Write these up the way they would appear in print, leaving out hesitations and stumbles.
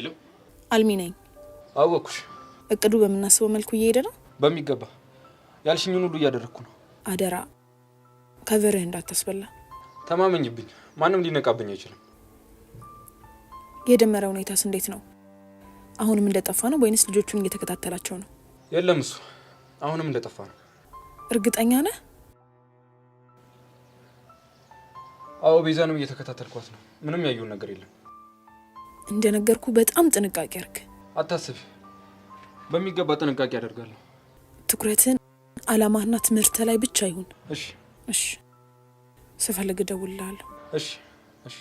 Hello፣ አልሚ ነኝ። አወቅኩሽ። እቅዱ በምናስበው መልኩ እየሄደ ነው። በሚገባ ያልሽኝን ሁሉ እያደረግኩ ነው። አደራ cover ህ እንዳታስበላ። ተማመኝብኝ። ማንም ሊነቃብኝ አይችልም። የደመረ ሁኔታስ እንዴት ነው? አሁንም እንደጠፋ ነው ወይንስ ልጆቹን እየተከታተላቸው ነው? የለም፣ እሱ አሁንም እንደጠፋ ነው። እርግጠኛ ነህ? አዎ፣ ቤዛንም እየተከታተልኳት ነው። ምንም ያየውን ነገር የለም። እንደነገርኩ በጣም ጥንቃቄ አድርግ። አታስቢ፣ በሚገባ ጥንቃቄ አደርጋለሁ። ትኩረትን አላማህና ትምህርት ላይ ብቻ ይሁን። እሺ። እሺ፣ ስፈልግ እደውልልሃለሁ። እሺ፣ እሺ።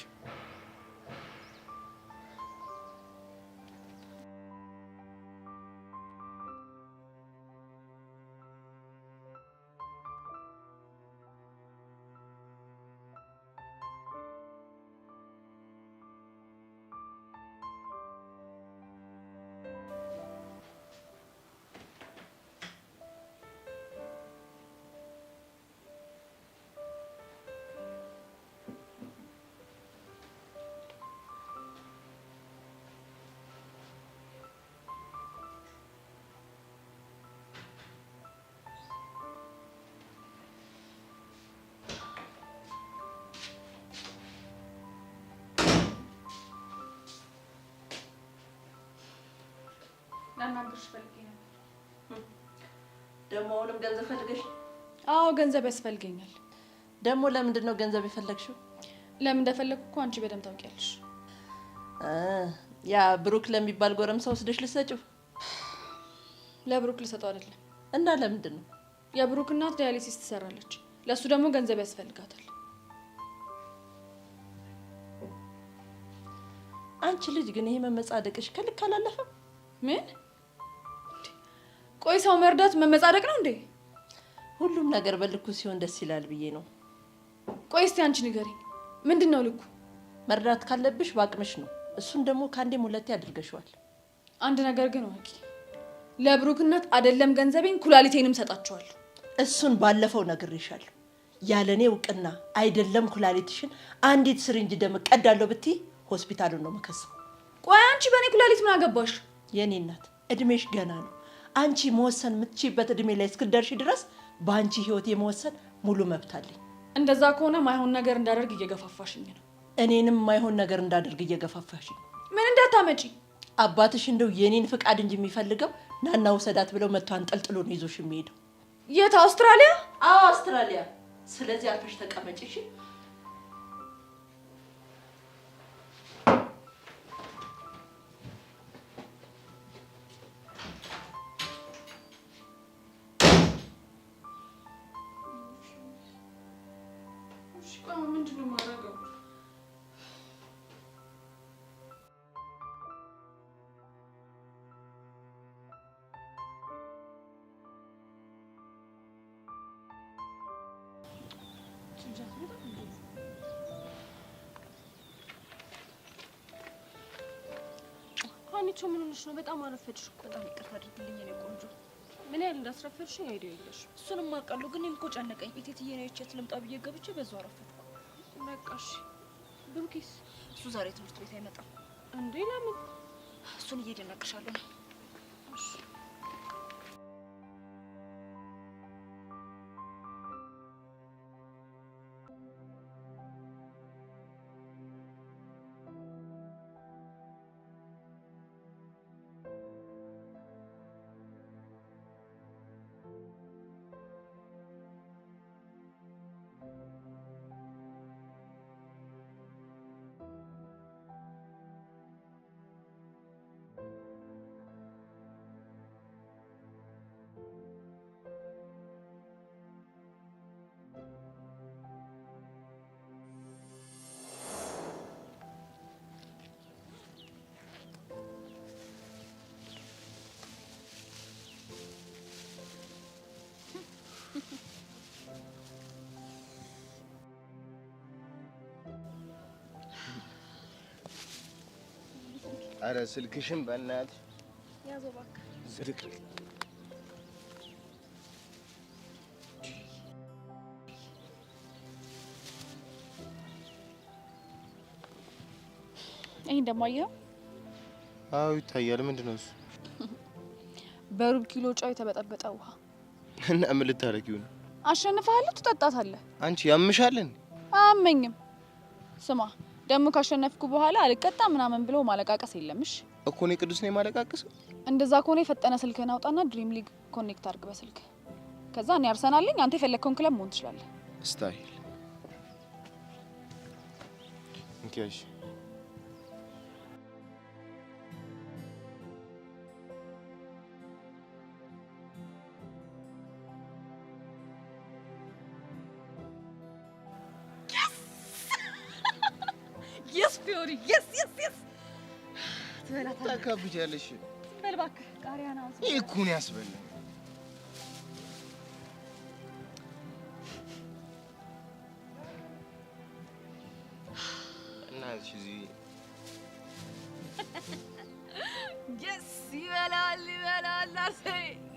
ላናግርሽ ፈልጌ ነበር። ደግሞ አሁንም ገንዘብ ፈልገሽ? አዎ፣ ገንዘብ ያስፈልገኛል። ደግሞ ለምንድን ነው ገንዘብ የፈለግሽው? ለምን እንደፈለግኩ እኮ አንቺ በደንብ ታውቂያለሽ። ያ ብሩክ ለሚባል ጎረምሳ ወስደሽ ልትሰጪው? ለብሩክ ልሰጠው አይደለም። እና ለምንድን ነው? የብሩክ እናት dialysis ትሰራለች። ለእሱ ደግሞ ገንዘብ ያስፈልጋታል። አንቺ ልጅ ግን ይሄ መመጻደቅሽ ከልክ አላለፈም? ምን? ቆይ ሰው መርዳት መመጻደቅ ነው እንዴ? ሁሉም ነገር በልኩ ሲሆን ደስ ይላል ብዬ ነው። ቆይ እስቲ አንቺ ንገሪኝ፣ ምንድን ነው ልኩ? መርዳት ካለብሽ በአቅምሽ ነው። እሱን ደግሞ ከአንዴም ሁለቴ አድርገሽዋል። አንድ ነገር ግን እወቂ፣ ለብሩክ እናት አይደለም ገንዘቤን ኩላሊቴንም ሰጣቸዋለሁ። እሱን ባለፈው ነግሬሻለሁ። ያለኔ እውቅና አይደለም ኩላሊትሽን አንዲት syringe ደም እቀዳለሁ ብትይ ሆስፒታሉን ነው መከሰው። ቆይ አንቺ በእኔ ኩላሊት ምን አገባሽ? የኔ እናት እድሜሽ ገና ነው። አንቺ መወሰን የምትችይበት እድሜ ላይ እስክትደርሺ ድረስ በአንቺ ህይወት የመወሰን ሙሉ መብት አለኝ። እንደዛ ከሆነ ማይሆን ነገር እንዳደርግ እየገፋፋሽኝ ነው። እኔንም ማይሆን ነገር እንዳደርግ እየገፋፋሽኝ። ምን እንዳታመጪ። አባትሽ እንደው የኔን ፍቃድ እንጂ የሚፈልገው ናና ውሰዳት ብለው መጥቶ አንጠልጥሎ ነው ይዞሽ የሚሄደው። የት? አውስትራሊያ? አዎ፣ አውስትራሊያ። ስለዚህ አርፈሽ ተቀመጪ እሺ? ምንድን ነው የማደርገው? ሀኒቾ ምን ሆነሽ ነው? በጣም አረፈድሽ እኮ። በጣም ይቅርታ አድርግልኝ የኔ ቆንጆ። ምን ያህል እንዳስረፈድሽኝ idea የለሽም። እሱንም አውቃለሁ፣ ግን እኔም እኮ ጨነቀኝ። እቴትዬ ነው አይቻት ልምጣ ብዬ ገብቼ በዛው አረፈድኩ። በቃ እሺ። ብሩኬስ? እሱ ዛሬ ትምህርት ቤት አይመጣም። እንዴ ለምን? እሱን እየሄድን እነግርሻለሁ ነው። እሺ። አረ ስልክሽን በእናትሽ። ያዘው እባክህ። ዝርክርክ። ይሄን ደግሞ አየኸው? አዎ ይታያል። ምንድን ነው እሱ? በሩብ ኪሎ ጨው የተበጠበጠ ውሃ። እና ምን ልታረጊው ነው? አሸንፈሃለሁ፣ ትጠጣታለህ። አንቺ ያምሻለን? አያመኝም። ስማ ደግሞ ካሸነፍኩ በኋላ አልቀጣ ምናምን ብሎ ማለቃቀስ የለምሽ እኮ። እኔ ቅዱስ ነኝ ማለቃቀስ? እንደዛ ከሆነ የፈጠነ ስልክህን አውጣና Dream League connect አድርግ በስልክ። ከዛ እኔ አርሰናል ነኝ፣ አንተ የፈለግከውን ክለብ መሆን ትችላለህ። Style እንኪያሽ። Yes ፊዮሪ፣ yes, yes, yes። ትበላታለህ። ታካብጃለሽ። በል እባክህ፣ ቃሪያ ነው። ይህ እኮ ነው ያስበላኝ። እናትሽ እዚህ። Yes፣ ይበላል ይበላል አርሴ፣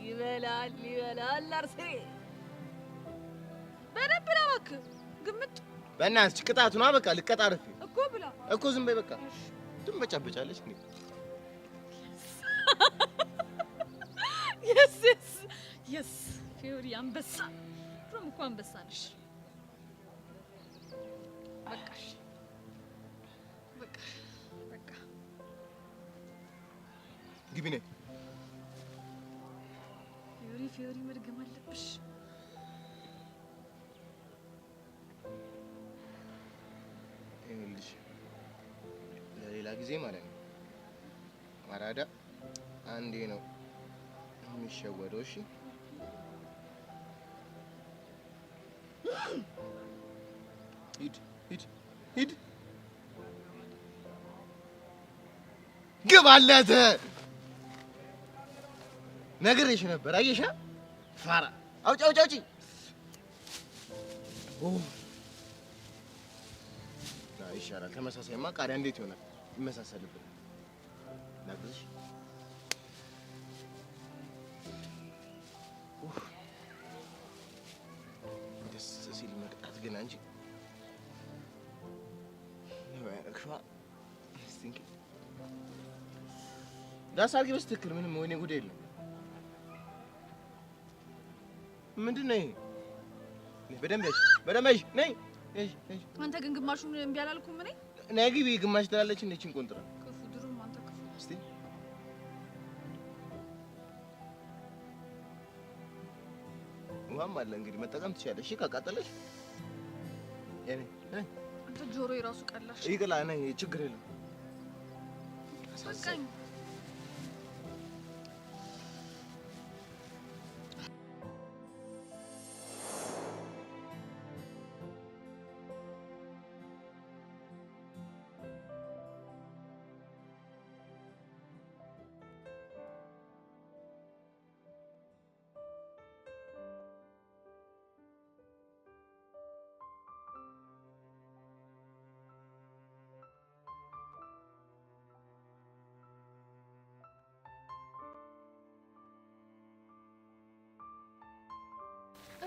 ይበላል ይበላል አርሴ። በደንብ ብላ እባክህ። ግምጥ። በእናትሽ ቅጣቱ ነው። በቃ ልቀጣ አርፌ እኮ ብላ። እኮ ዝም በይ በቃ። ትንበጫበጫለች እንዴ? Yes, yes, yes ፊዮሪ አንበሳ። ድሮም እኮ አንበሳ ነሽ። በቃሽ፣ በቃ በቃ። ግቢ ነይ። ፊዮሪ፣ ፊዮሪ፣ መድገም አለብሽ። ይኸውልሽ ለሌላ ጊዜ ማለት ነው፣ አራዳ አንዴ ነው የሚሸወደው። እሺ፣ ሂድ ሂድ ሂድ፣ ግባለት። ነግሬሽ ነበር። አየሻ ፋራ። አውጪ አውጪ አውጪ። ኦ ይሻላል። ተመሳሳይማ ቃሪያ እንዴት ይሆናል? ይመሳሰልብን። ላግዝሽ። ኡፍ፣ ደስ ሲል መቅጣት ግን አንቺ ነው ያረግሽዋ። እስቲ እንኪ ዳስ አድርጊ በስትክክል። ምንም ወይኔ ጉድ የለም። ምንድን ነው ይሄ? በደንብ ያዥ፣ በደንብ ያዥ። ነይ ያዥ፣ ያዥ። አንተ ግን ግማሹን እምቢ አላልኩም እኔ። ነይ ግቢ። ግማሽ ትላለች እንደ ይህችን ቆንጥራ። ክፉ፣ ድሮም አንተ ክፉ። እስቲ ውሃም አለ እንግዲህ መጠቀም ትችያለሽ። እሺ ካቃጠለሽ የኔ ነይ። አንተ ጆሮ የራሱ ቀላሽ። ይቅላ፣ ነይ፣ ችግር የለም። በቃኝ።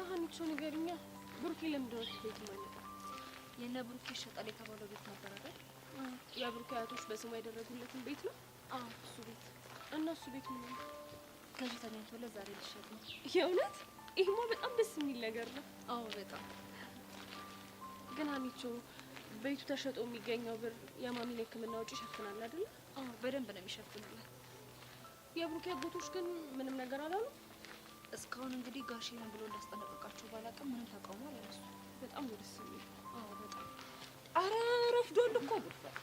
ሀኒቾ ንገሪኛ፣ ብሩኬ ለምንድን ነው ቤት የማይመጣው? የነ ብሩኬ ይሸጣል የተባለው ቤት ነበር አይደል? የብሩኬ አያቶች በስሙ ያደረጉለትን ቤት ነው። አዎ እሱ ቤት። እና እሱ ቤት ምን ነው? ገዢ ተገኝቶለት ዛሬ ሊሸጥ ነው። የእውነት? ይህማ በጣም ደስ የሚል ነገር ነው። አዎ በጣም። ግን ሀኒቾ ቤቱ ተሸጦ የሚገኘው ብር የማሚን ሕክምና ወጪ ይሸፍናል አይደል? አዎ በደንብ ነው የሚሸፍንላት። የብሩኬ አጎቶች ግን ምንም ነገር አላሉ? እስካሁን እንግዲህ ጋሼ ነው ብሎ እንዳስጠነቀቃቸው ባላውቅም ምንም ተቃውሞ አላነሱም። በጣም ነው ደስ የሚል። አዎ በጣም። ኧረ ረፍዷል እኮ ጉድፈላ።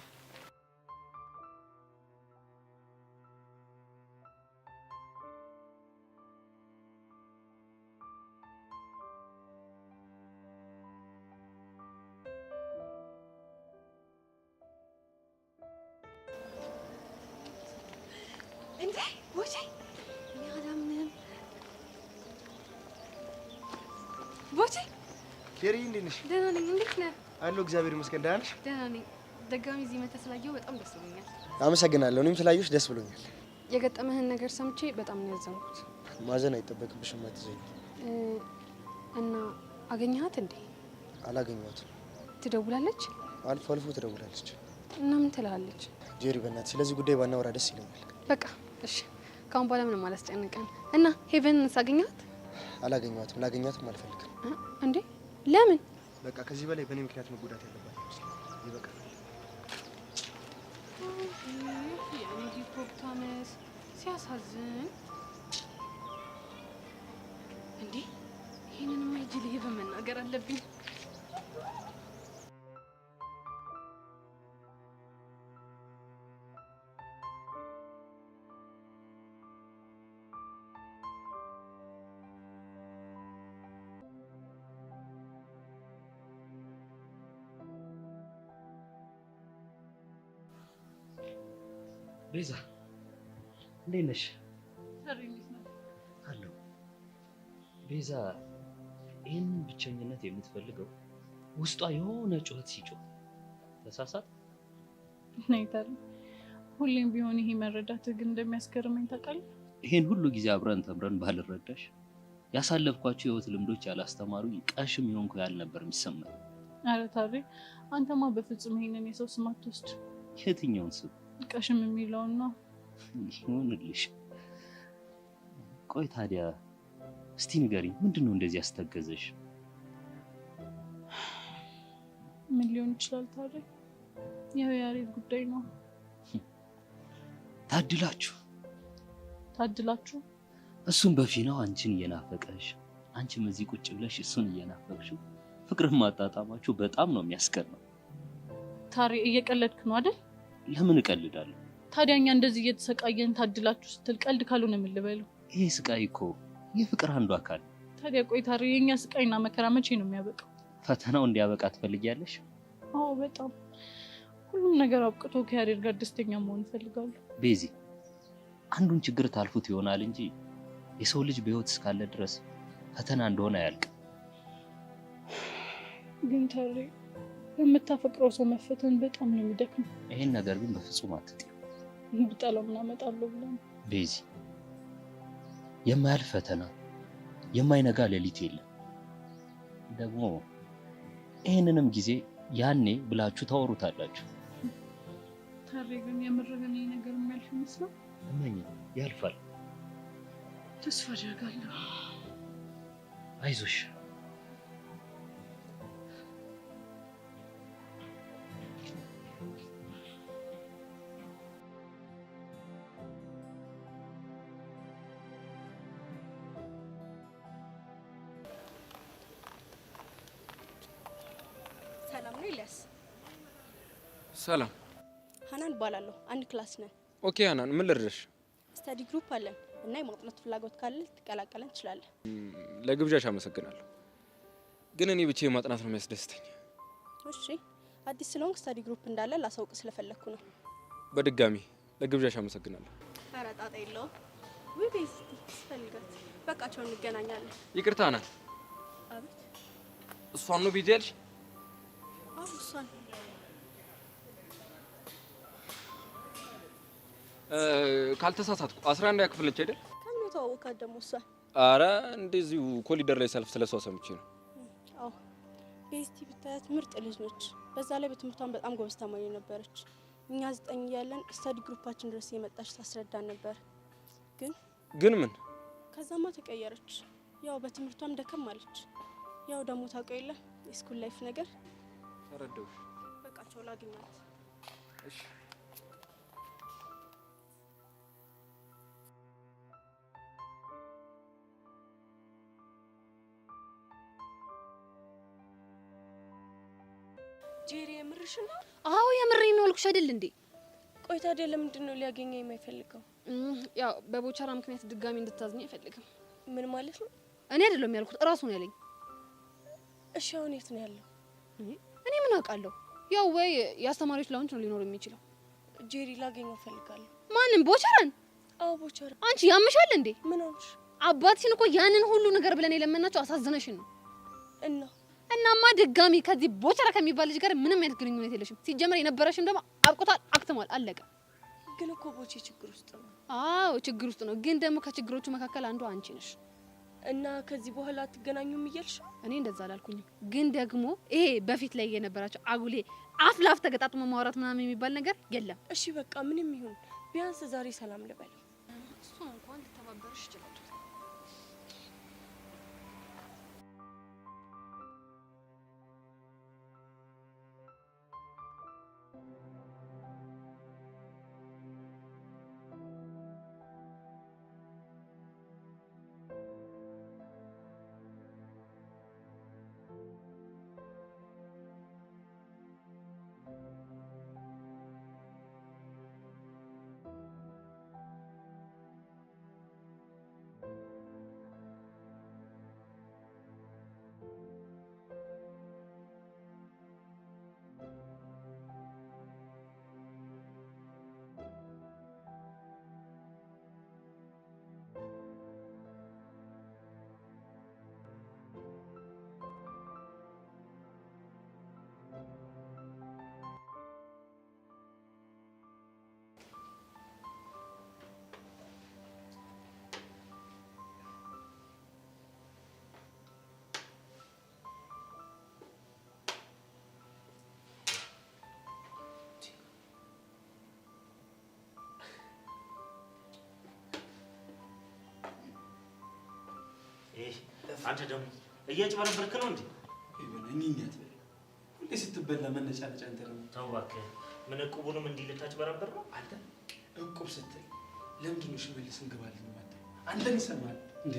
እንዴ ቦቼ፣ እኔ አላምንም። ቦቼ። ኬሪ፣ እንዴት ነሽ? ደህና ነኝ። እንዴት ነህ? አለሁ፣ እግዚአብሔር ይመስገን። ደህና ነሽ? ደህና ነኝ። ደጋሚ እዚህ መተህ ስላየሁ በጣም ደስ ብሎኛል። አመሰግናለሁ። እኔም ስላየሁሽ ደስ ብሎኛል። የገጠመህን ነገር ሰምቼ በጣም ነው ያዘንኩት። ማዘን አይጠበቅብሽም፣ አትዘኝ። እና አገኘሃት እንዴ? አላገኘኋትም። ትደውላለች? አልፎ አልፎ ትደውላለች። እና ምን ትላለች? ጄሪ በእናትህ ስለዚህ ጉዳይ ባናወራ ደስ ይለኛል። በቃ እሺ፣ ከአሁን በኋላ ምንም አላስጨንቀን። እና ሄቨንን ሳገኛት? አላገኘኋትም፣ ላገኛትም አልፈልግም። እንዴ ለምን? በቃ ከዚህ በላይ በእኔ ምክንያት መጎዳት ያለባት ይመስለኛል። ይበቃል። የእኔ hippopotamus ሲያሳዝን። እንዴ ይህንንማ ሂጅ ለሄቨን መናገር አለብኝ። ቤዛ እንዴት ነሽ? አለሁ። ቤዛ ይህንን ብቸኝነት የምትፈልገው ውስጧ የሆነ ጩኸት ሲጮህ ተሳሳት። ናይታል ሁሌም ቢሆን ይሄ መረዳት ግን እንደሚያስገርመኝ ታውቃለህ። ይሄን ሁሉ ጊዜ አብረን ተምረን ባልረዳሽ ያሳለፍኳቸው የህይወት ልምዶች ያላስተማሩኝ ቀሽም የሆንኩ ያህል ነበር የሚሰማኝ። ኧረ ታሬ አንተማ በፍጹም ይሄንን የሰው ስም አትወስድ። የትኛውን ስም? ቀሽም የሚለውን ነው። ይሁንልሽ። ቆይ ታዲያ እስቲ ንገሪኝ፣ ምንድን ነው እንደዚህ ያስተገዘሽ? ምን ሊሆን ይችላል ታዲያ? ያው የያሬድ ጉዳይ ነው። ታድላችሁ ታድላችሁ። እሱም በፊናው አንቺን እየናፈቀሽ፣ አንቺም እዚህ ቁጭ ብለሽ እሱን እየናፈቅሽው ፍቅርን ማጣጣማችሁ በጣም ነው የሚያስቀናው። ታሬ እየቀለድክ ነው አይደል? ለምን እቀልዳለሁ? ታዲያ እኛ እንደዚህ እየተሰቃየን ታድላችሁ ስትል ቀልድ ካልሆነ ምን ልበለው? ይሄ ስቃይ እኮ የፍቅር አንዱ አካል። ታዲያ ቆይ ታሬ የእኛ ስቃይና መከራ መቼ ነው የሚያበቃው? ፈተናው እንዲያበቃ ትፈልጊያለሽ? አዎ በጣም ሁሉም ነገር አብቅቶ ከያሬድ ጋር ደስተኛ መሆን እፈልጋለሁ። ቤዚ አንዱን ችግር ታልፉት ይሆናል እንጂ የሰው ልጅ በህይወት እስካለ ድረስ ፈተና እንደሆነ አያልቅም። ግን ታሬ በምታፈቅረው ሰው መፈተን በጣም ነው የሚደክመው። ይሄን ነገር ግን በፍጹም አትጥዪው። ብጠላው ምን አመጣለሁ ብለህ ነው? ቤዚ የማያልፍ ፈተና የማይነጋ ሌሊት የለም። ደግሞ ይህንንም ጊዜ ያኔ ብላችሁ ታወሩታላችሁ። ታሬ ግን የምርህን ይሄ ነገር የሚያልፍ ይመስላል? እመኚ ያልፋል። ተስፋ አደርጋለሁ። አይዞሽ። ሰላም ነው ኤልያስ? ሰላም። ሀናን እባላለሁ። አንድ class ነን። Okay ሀናን፣ ምን ልርዳሽ? Study group አለን እና የማጥናት ፍላጎት ካለ ልትቀላቀለን ትችላለህ። ለግብዣሽ አመሰግናለሁ፣ ግን እኔ ብቻዬን ማጥናት ነው የሚያስደስተኝ። እሺ፣ አዲስ ስለሆንክ study group እንዳለ ላሳውቅ ስለፈለግኩ ነው። በድጋሚ ለግብዣሽ አመሰግናለሁ። ኧረ ጣጣ የለውም። ውይ ቤስቲ ስፈልጋት። በቃ ቻው፣ እንገናኛለን። ይቅርታ ሀናን። አቤት። እሷን ነው ቤዚ ያልሽ? አዎ እሷን። ካልተሳሳትኩ 11ኛ ክፍል ነች አይደል? ከምን የተዋወቃት ደግሞ እሷን? አረ እንደዚሁ ኮሊደር ላይ ሰልፍ ስለሷ ሰምቼ ነው። አዎ ቤስቲ ብታያት ምርጥ ልጅ ነች። በዛ ላይ በትምህርቷን በጣም ጎበዝ ተማሪ ነበረች። እኛ 9 እያለን study group ኣችን ድረስ የመጣች ታስረዳን ነበር። ግን ምን ከዛማ ተቀየረች። ያው በትምህርቷም ደከም አለች። ያው ደግሞ ታውቀው የለ የ school life ነገር። ተረዳሁሽ። በቃ ቻው፣ ላግኛት። እሺ። ጄሪ የምርሽ ነው? አዎ የምሬን ነው አልኩሽ አይደል እንዴ? ቆይ ታዲያ ለምንድን ነው ሊያገኘኝ የማይፈልገው? ያው በቦቸራ ምክንያት ድጋሚ እንድታዝኝ አይፈልግም። ምን ማለት ነው? እኔ አይደለም ያልኩት እራሱ ነው ያለኝ። እሺ አሁን የት ነው ያለው? እኔ ምን አውቃለሁ? ያው ወይ የአስተማሪዎች lounge ነው ሊኖር የሚችለው። ጄሪ ላገኘው እፈልጋለሁ። ማንም? ቦቸራን? አዎ ቦቸራ። አንቺ ያምሻል እንዴ? ምን ሆንሽ? አባትሽን እኮ ያንን ሁሉ ነገር ብለን የለመናቸው አሳዝነሽን ነው። እና እናማ ድጋሚ ከዚህ ቦቸራ ከሚባል ልጅ ጋር ምንም አይነት ግንኙነት የለሽም። ሲጀመር የነበረሽም ደግሞ አብቅቷል፣ አክትሟል፣ አለቀ። ግን እኮ ቦቼ ችግር ውስጥ ነው። አዎ ችግር ውስጥ ነው። ግን ደግሞ ከችግሮቹ መካከል አንዱ አንቺ ነሽ። እና ከዚህ በኋላ አትገናኙም እያልሽ? እኔ እንደዛ አላልኩኝም፣ ግን ደግሞ ይሄ በፊት ላይ የነበራቸው አጉሌ አፍ ላፍ ተገጣጥሞ ማውራት ምናምን የሚባል ነገር የለም። እሺ በቃ ምንም ይሁን ቢያንስ ዛሬ ሰላም ልበለው። እሱ እንኳን ልተባበርሽ ይችላል። አንተ ደግሞ እያጭበረበርክ ነው እንዴ? እኝኛት ሁሌ ስትበላ መነጫነጫ። አንተ ደግሞ ተው እባክህ። ምን እቁቡንም እንዲህ ልታጭበረብር ነው? አንተ እቁብ ስትል ለምንድን ነው ሽመልስ እንገባለን የማትለው? አንተን ይሰማል እንዴ?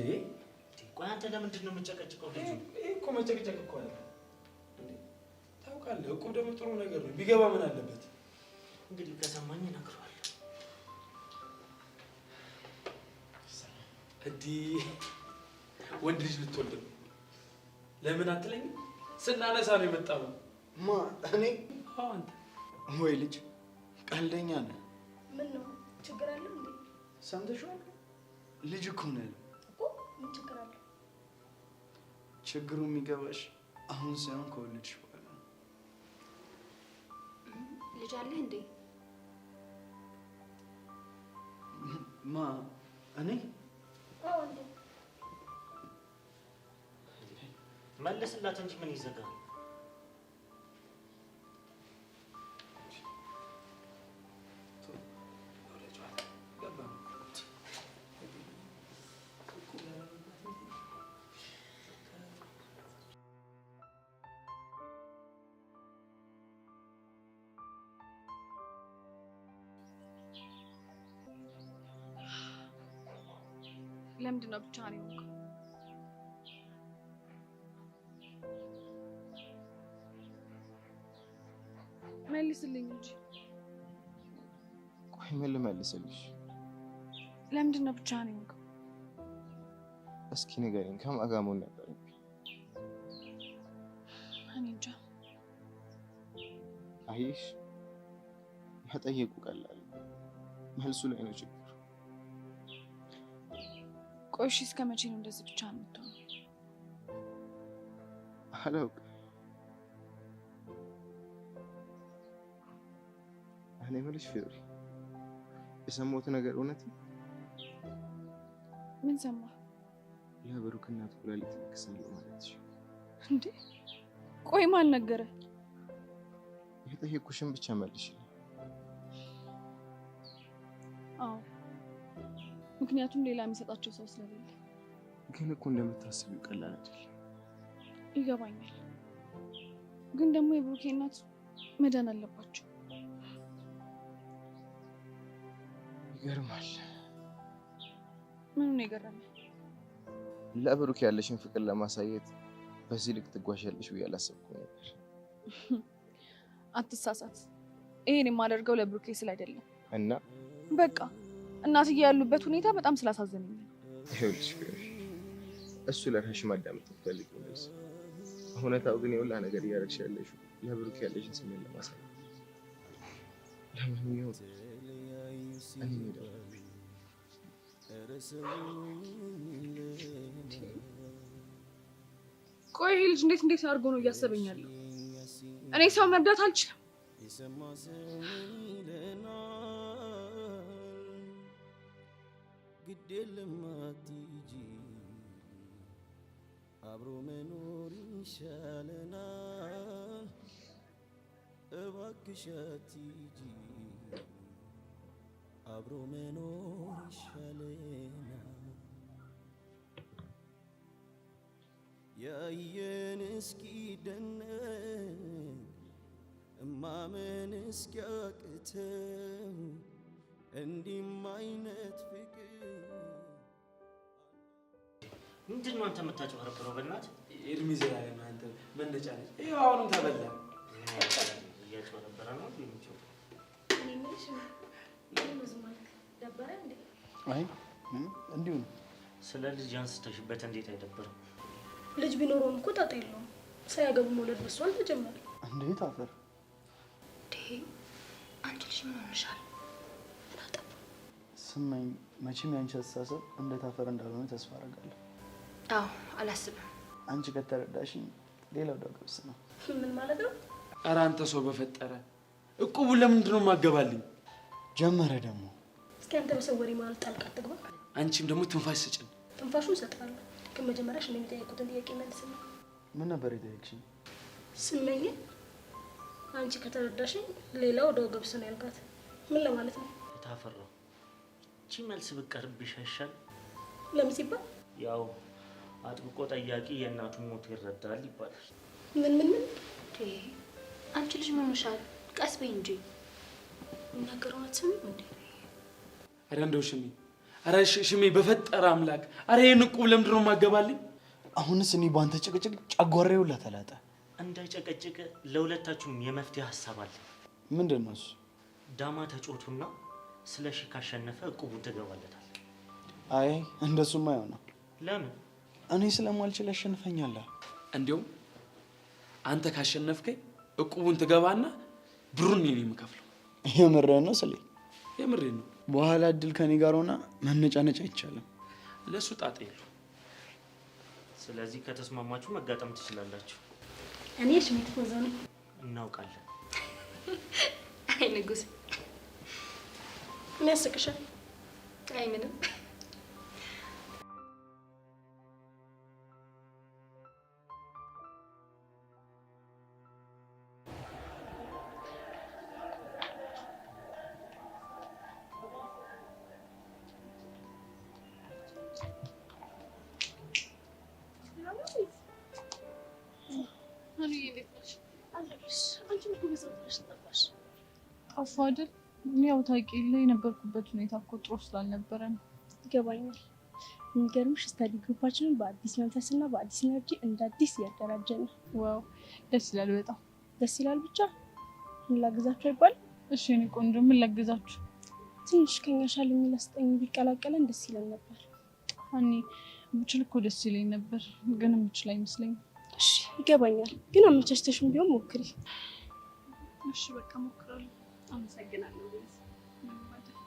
ቆይ አንተ ለምንድን ነው የምጨቀጭቀው? ልጁ ይሄ እኮ መጨቅጨቅ እኮ አይደለም እንዴ። ታውቃለህ፣ እቁብ ደግሞ ጥሩ ነገር ነው። ቢገባ ምን አለበት? እንግዲህ ከሰማኝ እነግረዋለሁ። እንዲህ ወንድ ልጅ ልትወልድ ነው። ለምን አትለኝም? ስናነሳ ነው የመጣው። ማ እኔ? አዎ አንተ። ወይ ልጅ ቀልደኛ ነህ። ምን ነው ችግር አለ እንዴ? ሰምተሽዋል? ልጅ እኮ ነው ያለው እኮ። ምን ችግር አለ? ችግሩ የሚገባሽ አሁን ሳይሆን ከወለድሽ በኋላ ነው። ልጅ አለህ እንዴ? ማ እኔ? አዎ እንዴ። መለስላት እንጂ ምን ይዘጋል? ለምንድን ነው ብቻህን የሆንከው? መልስልኝ እንጂ። ቆይ ምን ልመልስልሽ? ለምንድን ነው ብቻህን የሆንከው? እስኪ ንገሪኝ፣ ከማን ጋር መሆን ነበረብኝ? እኔ እንጃ። አየሽ፣ መጠየቁ ቀላል፣ መልሱ ላይ ነው ችግሩ። ቆይ እሺ፣ እስከ መቼ ነው እንደዚህ ብቻህን የምትሆነው? አላውቅም። እኔ የምልሽ ፊዮሪ፣ የሰማሁት ነገር እውነት ነው? ምን ሰማህ? ለብሩክ እናት ኩላሊት እለግሳለሁ ማለትሽ እንዴ? ቆይ ማን ነገረ? የጠየኩሽን ብቻ መልሽልኝ። አዎ፣ ምክንያቱም ሌላ የሚሰጣቸው ሰው ስለሌለ። ግን እኮ እንደምታስቢው ቀላል አይደለም። ይገባኛል፣ ግን ደግሞ የብሩኬ እናት መዳን አለባቸው። ይገርማል። ምኑ ነው የገረመህ? ለብሩክ ያለሽን ፍቅር ለማሳየት በዚህ ልክ ትጓዣለሽ ብዬ አላሰብኩም ነበር። አትሳሳት። ይሄን የማደርገው ለብሩኬ ስል አይደለም። እና በቃ እናትዬ ያሉበት ሁኔታ በጣም ስላሳዘነኝ ነው። ይኸውልሽ ፊዮሪ፣ እሱ ለራስሽ ማዳመጥ ትፈልጊው መልስ፣ እውነታው ግን የሁላ ነገር እያደረግሽ ያለሽው ለብሩክ ያለሽን ስሜት ለማሳየት። ለማንኛውም እኔ መሄድ አለብኝ። ቆይ ይሄ ልጅ እንዴት እንዴት አድርጎ ነው እያሰበኝ ያለው? እኔ ሰው መርዳት አልችልም። ግድ የለም አትሂጂ። አብሮ መኖር ይሻለናል። እባክሽ አትሂጂ፣ አብሮ መኖር ይሻለናል። ያየን እስኪደነቅ ማመን እስኪያቅተው እንዲህም አይነት ፍቅር። ምንድን ነው አንተ የምታጭበረብረው? በእናትህ። እድሜ ዘላለም አንተ መነጫነጭ። ይኸው አሁንም ተበላ። እያጭበረበረ ነው የሚቸው። እኔ የምልሽ ምን ነው ዝም አልክ? ደበረ እንዴ? አይ ምንም፣ እንዲሁ ነው። ስለ ልጅ አንስተሽበት እንዴት አይደብርም? ልጅ ቢኖረውም እኮ ጣጣ የለውም። ሳያገቡ መውለድ በሷል ተጀመረ። እንዴት አፈር። እንዴ አንቺ ልጅ ምን ሆነሻል? ስመኝ፣ መቼም ያንቺ አስተሳሰብ እንደ ታፈር እንዳልሆነ ተስፋ አደርጋለሁ። አዎ፣ አላስብም። አንቺ ከተረዳሽኝ ሌላው ዳገብስ ነው። ምን ማለት ነው? ኧረ አንተ ሰው በፈጠረ እቁቡን ለምንድን ነው የማገባልኝ? ጀመረ ደግሞ። እስኪ አንተ በሰው ወሬ መሀል ጣልቃ አትግባ። አንቺም ደግሞ ትንፋሽ ስጭን። ትንፋሹን እሰጥሃለሁ፣ ግን መጀመሪያ እኔ የሚጠየቁትን ጥያቄ መልስልኝ። ምን ነበር የጠየቅሽኝ? ስመኝ አንቺ ከተረዳሽኝ ሌላው ዳገብስ ነው ያልካት ምን ለማለት ነው? ታፈራው እቺ መልስ ብትቀርብሽ አይሻልም? ለምን ሲባል? ያው አጥብቆ ጠያቂ የእናቱን ሞት ይረዳል ይባላል። ምን ምን ምን? እንዴ አንቺ ልጅ ምን ሆነሻል? ቀስ በይ እንጂ። የምናገረውን አትሰሚም እንዴ? ኧረ እንደው ሽሜ፣ ኧረ ሽሜ በፈጠረ አምላክ፣ ኧረ ይሄን እቁብ ለምንድን ነው የማገባልኝ? አሁንስ እኔ በአንተ ጭቅጭቅ ጨጓራዬ ሁላ ተላጠ። እንዳይጨቀጭቅ ለሁለታችሁም የመፍትሄ ሀሳብ አለ። ምንድን ነው እሱ? ዳማ ተጫወቱና ስለ ሺ ካሸነፈ እቁቡን ትገባለታል። አይ እንደሱማ አይሆንም። ለምን? እኔ ስለማልችል ያሸንፈኛል። እንዲያውም አንተ ካሸነፍከኝ እቁቡን ትገባና ብሩን እኔ ነኝ የምከፍለው። የምርህን ነው ስሌ? የምሬን ነው። በኋላ እድል ከኔ ጋር ሆና መነጫነጭ አይቻልም። ለእሱ ጣጣ የለውም። ስለዚህ ከተስማማችሁ መጋጠም ትችላላችሁ። እኔ ሽሜ ቲፎዞ ነኝ። እናውቃለን። አይ ንጉስ፣ ምን ያስቅሻል? አይ ምንም። ጠፋሁ አይደል? ያው ታውቂ የለ የነበርኩበት ሁኔታ እኮ ጥሩ ስላልነበረ ነው። ይገባኛል። የሚገርምሽ study group ኣችንን በአዲስ መንፈስና በአዲስ energy እንደ አዲስ እያደራጀን ነው። Wow ደስ ይላል። በጣም ደስ ይላል። ብቻ ምን ላግዛችሁ አይባልም? እሺ የእኔ ቆንጆ ምን ላግዛችሁ? ትንሽ ከኛ ሻል የሚል አስጠኝ ቢቀላቀለን ደስ ይለን ነበር። እኔ ብችል እኮ ደስ ይለኝ ነበር፣ ግን የምችል አይመስለኝም። እሺ ይገባኛል፣ ግን አመቻችተሽም ቢሆን ሞክሪ። እሺ በቃ ሞክራለሁ። አመሰግናለሁ። ቤዛ። ምንም አይደል።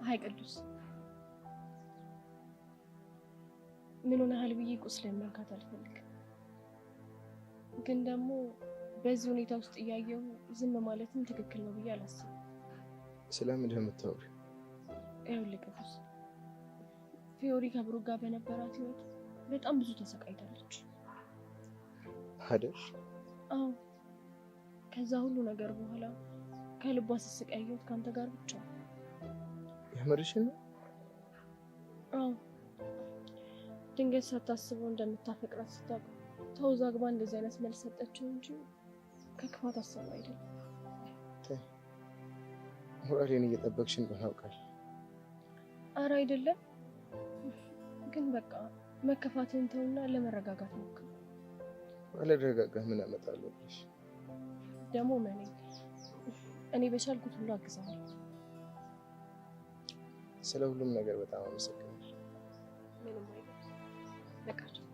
Hi ቅዱስ፣ ምን ሆነሃል ብዬ ቁስልን መንካት አልፈልግም፣ ግን ደግሞ በዚህ ሁኔታ ውስጥ እያየሁ ዝም ማለትም ትክክል ነው ብዬ አላስብም። ስለምንድን ነው የምታወሪው? ይኸውልህ ቅዱስ፣ ፊዮሪ ከብሩክ ጋር በነበራት ህይወት በጣም ብዙ ተሰቃይታለች። አይደል? አዎ። ከዛ ሁሉ ነገር በኋላ ከልቧ ስትስቅ ያየሁት ከአንተ ጋር ብቻ ነው። የምርሽን ነው? አዎ። ድንገት ሳታስበው እንደምታፈቅራት ስታውቅ ተወዛግባ እንደዚህ አይነት መልስ ሰጠችው እንጂ ከክፋት አስበው አይደለም። ተይ፣ ሞራሌን እየጠበቅሽ እንደሆነ አውቃለሁ። ኧረ አይደለም፣ ግን በቃ መከፋትን ተውና ለመረጋጋት ሞክር። ባልረጋጋ ምን አመጣለሁ ብለሽ ደግሞ እመነኝ፣ እኔ በቻልኩት ሁሉ አግዝሃለሁ። ስለ ሁሉም ነገር በጣም አመሰግናለሁ። ምንም አይደለም። በቃ ቻው።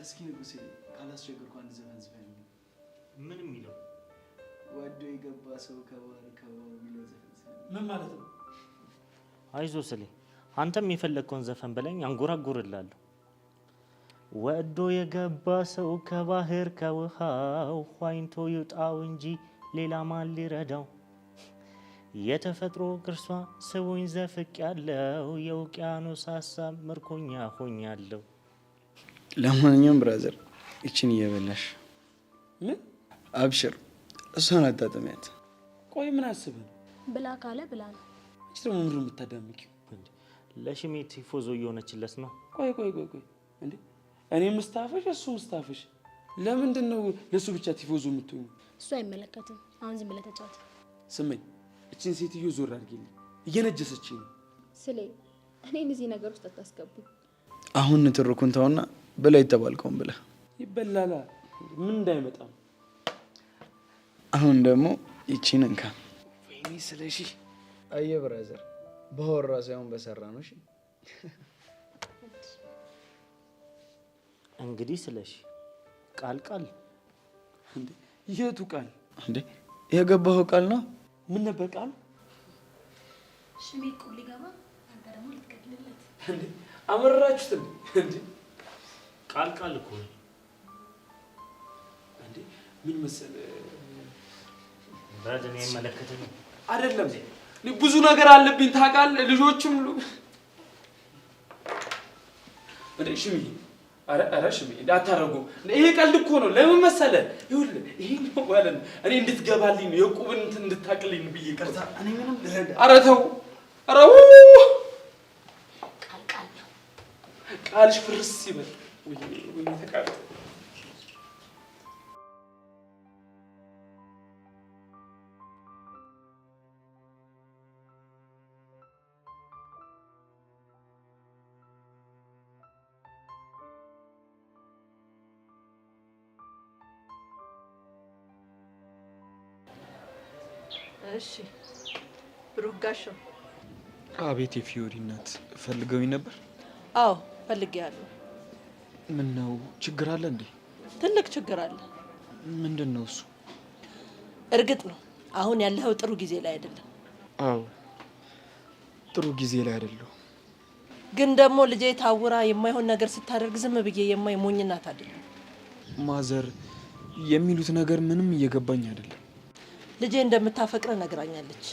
እስኪ ንጉሴ ካላስቸገርኩ አንድ ዘፈን ዝፈንልኝ። ምን የሚለው? ወዶ የገባ ሰው ከባህር ከባህር የሚለው ዘፈን ዝፈንልኝ። ምን ማለት ነው? አይዞ ስሌ፣ አንተም የፈለግከውን ዘፈን በለኝ፣ አንጎራጉርልሃለሁ። ወዶ የገባ ሰው ከባህር ከውሃው ዋኝቶ ይውጣው እንጂ ሌላ ማን ሊረዳው? የተፈጥሮ ቅርሷ ስቡኝ ዘፍቅ ያለው የውቅያኖስ ሀሳብ ምርኮኛ ሆኛለሁ። ለማንኛውም brother ይችን እየበላሽ ምን? አብሽር፣ እሷን አጣጥሚያት። ቆይ ምን አስበህ ነው? ብላ ካለ ብላ ነው። አንቺ ደግሞ ምንድን ነው የምታዳምቂው? ለሽሜ ቲፎዞ እየሆነችለት ነው። ቆይ ቆይ ቆይ ቆይ፣ እንዴ እኔ ምስታፍሽ እሱ ምስታፍሽ፣ ለምንድን ነው ለእሱ ብቻ ቲፎዞ የምትሆኙ? እሱ አይመለከትም። አሁን ዝም ብለህ ተጫወት። ስመኝ፣ እችን ሴትዮ ዞር አድርጊልኝ፣ እየነጀሰችኝ ነው። ስሌ እኔን እዚህ ነገር ውስጥ አታስገቡኝ። አሁን ንትርኩን ተውና ብላ የተባልከውን ብላ። ይበላላ ምን እንዳይመጣም። አሁን ደግሞ ይቺን እንካ። ወይኔ ስለሺ። አየህ brother፣ በወራ ሳይሆን በሰራ ነው። እሺ እንግዲህ ስለሺ ቃል ቃል እንዴ የቱ ቃል እንዴ? የገባኸው ቃል ነው። ምን ነበር ቃሉ? ሽሜ ቁም ሊገባ አንተ ደግሞ ልትገድልለት። እንዴ አመራችሁት እንዴ? ቃል ቃል እኮ ነው። እንዴ ምን መሰለህ፣ በል እኔ አይመለከተኝም። አይደለም እኔ ብዙ ነገር አለብኝ ታውቃለህ። ልጆችም እንዴ ሽምዬ፣ ኧረ ኧረ ሽምዬ እንዴ አታደርጉም። ይሄ ቀልድ እኮ ነው። ለምን መሰለህ? ይኸውልህ ይሄኛው ማለት ነው እኔ እንድትገባልኝ ነው የዕቁብን እንትን እንድታቅልኝ ነው ብዬ ይቅርታ፣ እኔ ምንም ልረዳ። ኧረ ተው፣ ኧረ ቃል ቃል ነው። ቃልሽ ፍርስ ይበል። ወይኔ ወይኔ ተቃጠለ። እሺ ብሩክ ጋሻው። አቤት የፊዮሪ እናት፣ ፈልገውኝ ነበር? አዎ ፈልጌሃለሁ። ምን ነው ችግር አለ እንዴ? ትልቅ ችግር አለ። ምንድን ነው እሱ? እርግጥ ነው አሁን ያለኸው ጥሩ ጊዜ ላይ አይደለም። አዎ ጥሩ ጊዜ ላይ አይደለሁም። ግን ደግሞ ልጄ ታውራ የማይሆን ነገር ስታደርግ ዝም ብዬ የማይ ሞኝ እናት አይደለም። ማዘር የሚሉት ነገር ምንም እየገባኝ አይደለም። ልጄ እንደምታፈቅረ ነግራኛለች።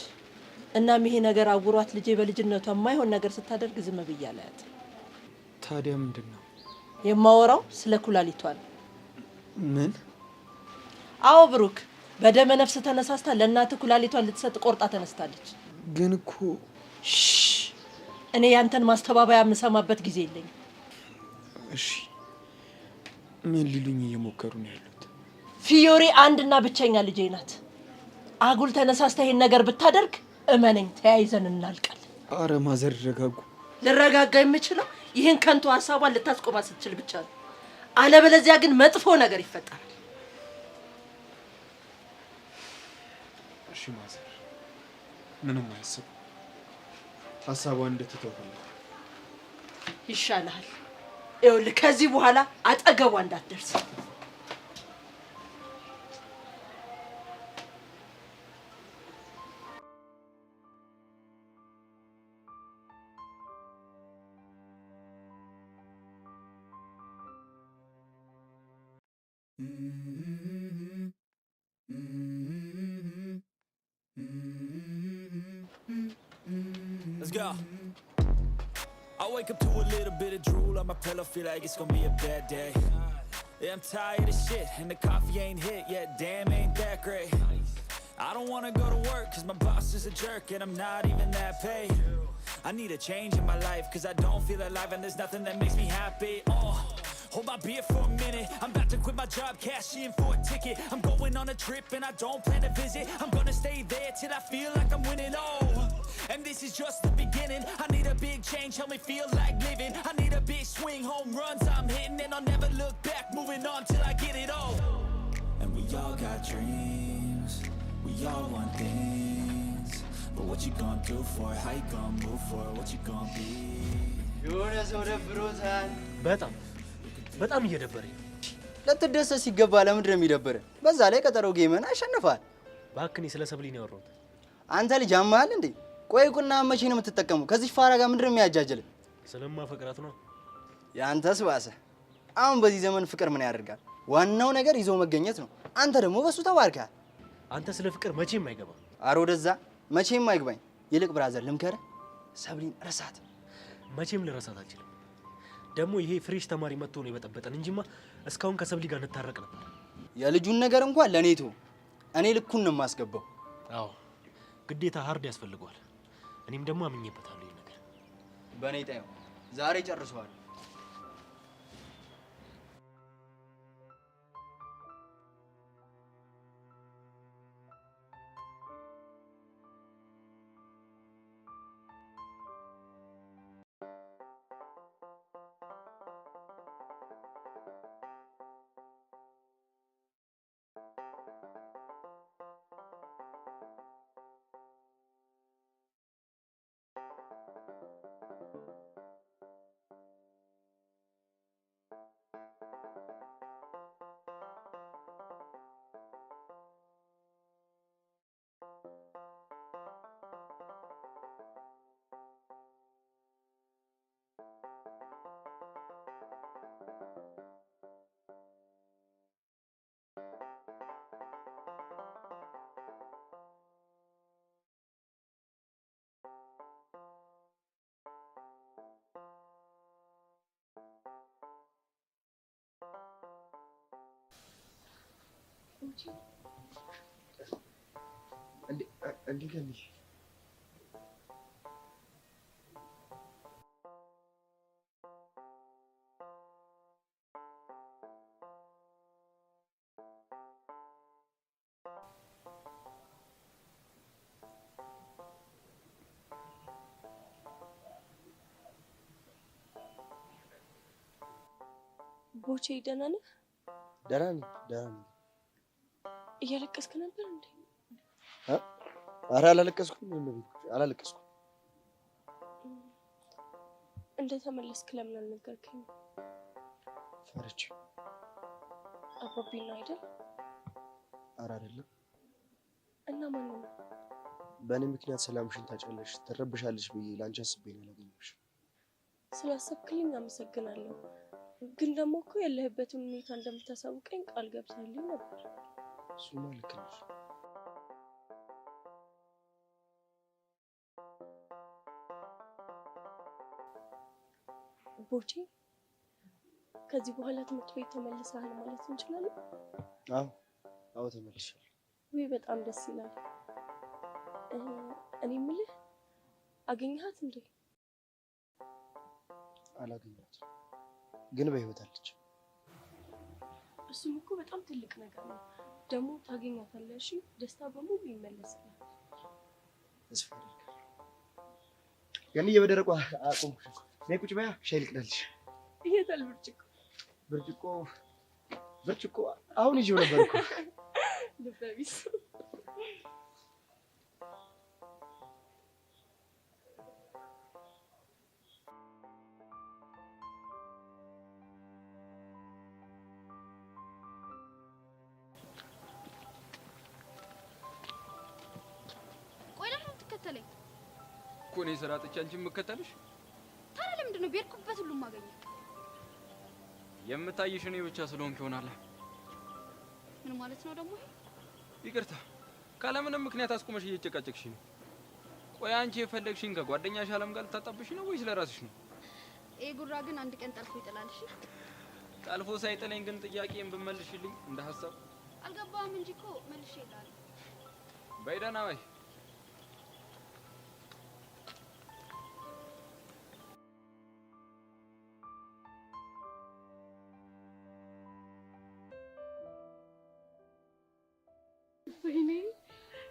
እናም ይሄ ነገር አውሯት ልጄ በልጅነቷ የማይሆን ነገር ስታደርግ ዝም ብዬ አላያት። ታዲያ ምንድን ነው የማወራው? ስለ ኩላሊቷ ነው። ምን? አዎ ብሩክ፣ በደመ ነፍስ ተነሳስታ ለእናትህ ኩላሊቷን ልትሰጥ ቆርጣ ተነስታለች። ግን እኮ እኔ ያንተን ማስተባበያ የምሰማበት ጊዜ የለኝም። እሺ ምን ሊሉኝ እየሞከሩ ነው ያሉት? ፊዮሪ አንድና ብቸኛ ልጄ ናት። አጉል ተነሳስታ ይሄን ነገር ብታደርግ እመነኝ ተያይዘን እናልቃለን። አረ ማዘር ይረጋጉ። ልረጋጋ የምችለው ይህን ከንቱ ሀሳቧን ልታስቆማ ስትችል ብቻ ነው። አለበለዚያ ግን መጥፎ ነገር ይፈጠራል። እሺ ማዘር፣ ምንም አያስቡ። ሀሳቧን እንድትተው ፈለኩ። ይሻልሃል። ይኸውልህ ከዚህ በኋላ አጠገቧ እንዳትደርስ። Let's go. I wake up to a little bit of drool on my pillow, feel like it's gonna be a bad day. Yeah, I'm tired of shit, and the coffee ain't hit yet. Damn, ain't that great. I don't wanna go to work, cause my boss is a jerk, and I'm not even that paid. I need a change in my life, cause I don't feel alive, and there's nothing that makes me happy. Oh. Hold my beer for a minute. I'm about to quit my job, cash in for a ticket. I'm going on a trip and I don't plan to visit. I'm gonna stay there till I feel like I'm winning. Oh, and this is just the beginning. I need a big change, help me feel like living. I need a big swing, home runs I'm hitting, and I'll never look back, moving on till I get it all. And we all got dreams, we all want things. But what you gonna do for it? How you gonna move for it? What you gonna be? የሆነ ሰው ደብሮታል። በጣም በጣም እየደበረኝ ነው። ልትደሰት ሲገባ ለምንድን ነው የሚደብርህ? በዛ ላይ ቀጠሮ game ን አሸንፈሃል። እባክህ እኔ ስለ ሰብሊ ነው ያወራሁት። አንተ ልጅ አመሃል እንዴ? ቆይ ቁና መቼ ነው የምትጠቀመው? ከዚህ ፋራ ጋር ምንድን ነው የሚያጃጅልህ? ስለማፈቅራት ነው። የአንተስ ባሰ። አሁን በዚህ ዘመን ፍቅር ምን ያደርጋል? ዋናው ነገር ይዞ መገኘት ነው። አንተ ደግሞ በሱ ተባርከሃል። አንተ ስለ ፍቅር መቼም አይገባም። አረ ወደዛ መቼም አይግባኝ። ይልቅ brother ልምከርህ፣ ሰብሊን እርሳት። መቼም ልረሳት አልችልም። ደግሞ ይሄ fresh ተማሪ መጥቶ ነው የበጠበጠን እንጂማ እስካሁን ከሰብሊ ጋር እንታረቅ ነበር። የልጁን ነገር እንኳን ለእኔ ተው፣ እኔ ልኩን ነው የማስገባው። አዎ ግዴታ hard ያስፈልገዋል። እኔም ደግሞ አምኜበታለሁ ይሄን ነገር። በእኔ ጣየው ዛሬ ጨርሰዋል። እንዴ ገኒ፣ ቦቼ ደህና ነህ? ደህና ነኝ፣ ደህና ነኝ። እያለቀስክ ነበር እንዴ? ኧረ አላለቀስኩም፣ አላለቀስኩም። እንደተመለስክ ለምን አልነገርከኝም? ፈርቼ። አባቢ ነው አይደል? ኧረ አይደለም። እና ማን ነው? በእኔ ምክንያት ሰላምሽን ታጫለሽ፣ ትረብሻለሽ ብዬ ለአንቺ አስቤ ነው ያላገኘሁሽ። ስላሰብክልኝ አመሰግናለሁ። ግን ደግሞ እኮ ያለህበትን ሁኔታ እንደምታሳውቀኝ ቃል ገብተህልኝ ነበር። እሱማ ልክ ነሽ። ቦቼ ከዚህ በኋላ ትምህርት ቤት ተመልሰሃል ማለት እንችላለን? አዎ አዎ ተመልሻለሁ። ውይ በጣም ደስ ይላል። እኔ የምልህ አገኘሃት እንዴ? አላገኘኋትም፣ ግን በህይወት አለች። እሱም እኮ በጣም ትልቅ ነገር ነው። ደግሞ ታገኛታለህ። እሺ ደስታ በሙሉ ይመለስልሃል። ተስፋ አደርጋለሁ። ገንዬ በደረቁ አቆምኩሽ እኮ። ነይ ቁጭ በያ፣ ሻይ ልቅዳልሽ። የታል ብርጭቆ? ብርጭቆ ብርጭቆ አሁን ይዤው ነበር እኮ። ልበ ቢስ። እኔ ስራ አጥቼ አንቺን የምከተልሽ? ታዲያ ለምንድን ነው በሄድኩበት ሁሉ የማገኘው? የምታይሽ እኔ ብቻ ስለሆንክ ይሆናል። ምን ማለት ነው ደግሞ ይሄ? ይቅርታ ካለምንም ምክንያት አስቁመሽ እየጨቃጨቅሽ ነው። ቆይ አንቺ የፈለግሽኝ ከጓደኛሽ አለም ጋር ልታጣብሽ ነው ወይስ ለራስሽ ነው? ይሄ ጉራ ግን አንድ ቀን ጠልፎ ይጥላል። እሺ ጠልፎ ሳይጥለኝ ግን ጥያቄን ብመልሽልኝ እንደ ሀሳብ። አልገባህም እንጂ እኮ መልሼ እልሃለሁ። በይ ደህና በይ። ወይኔ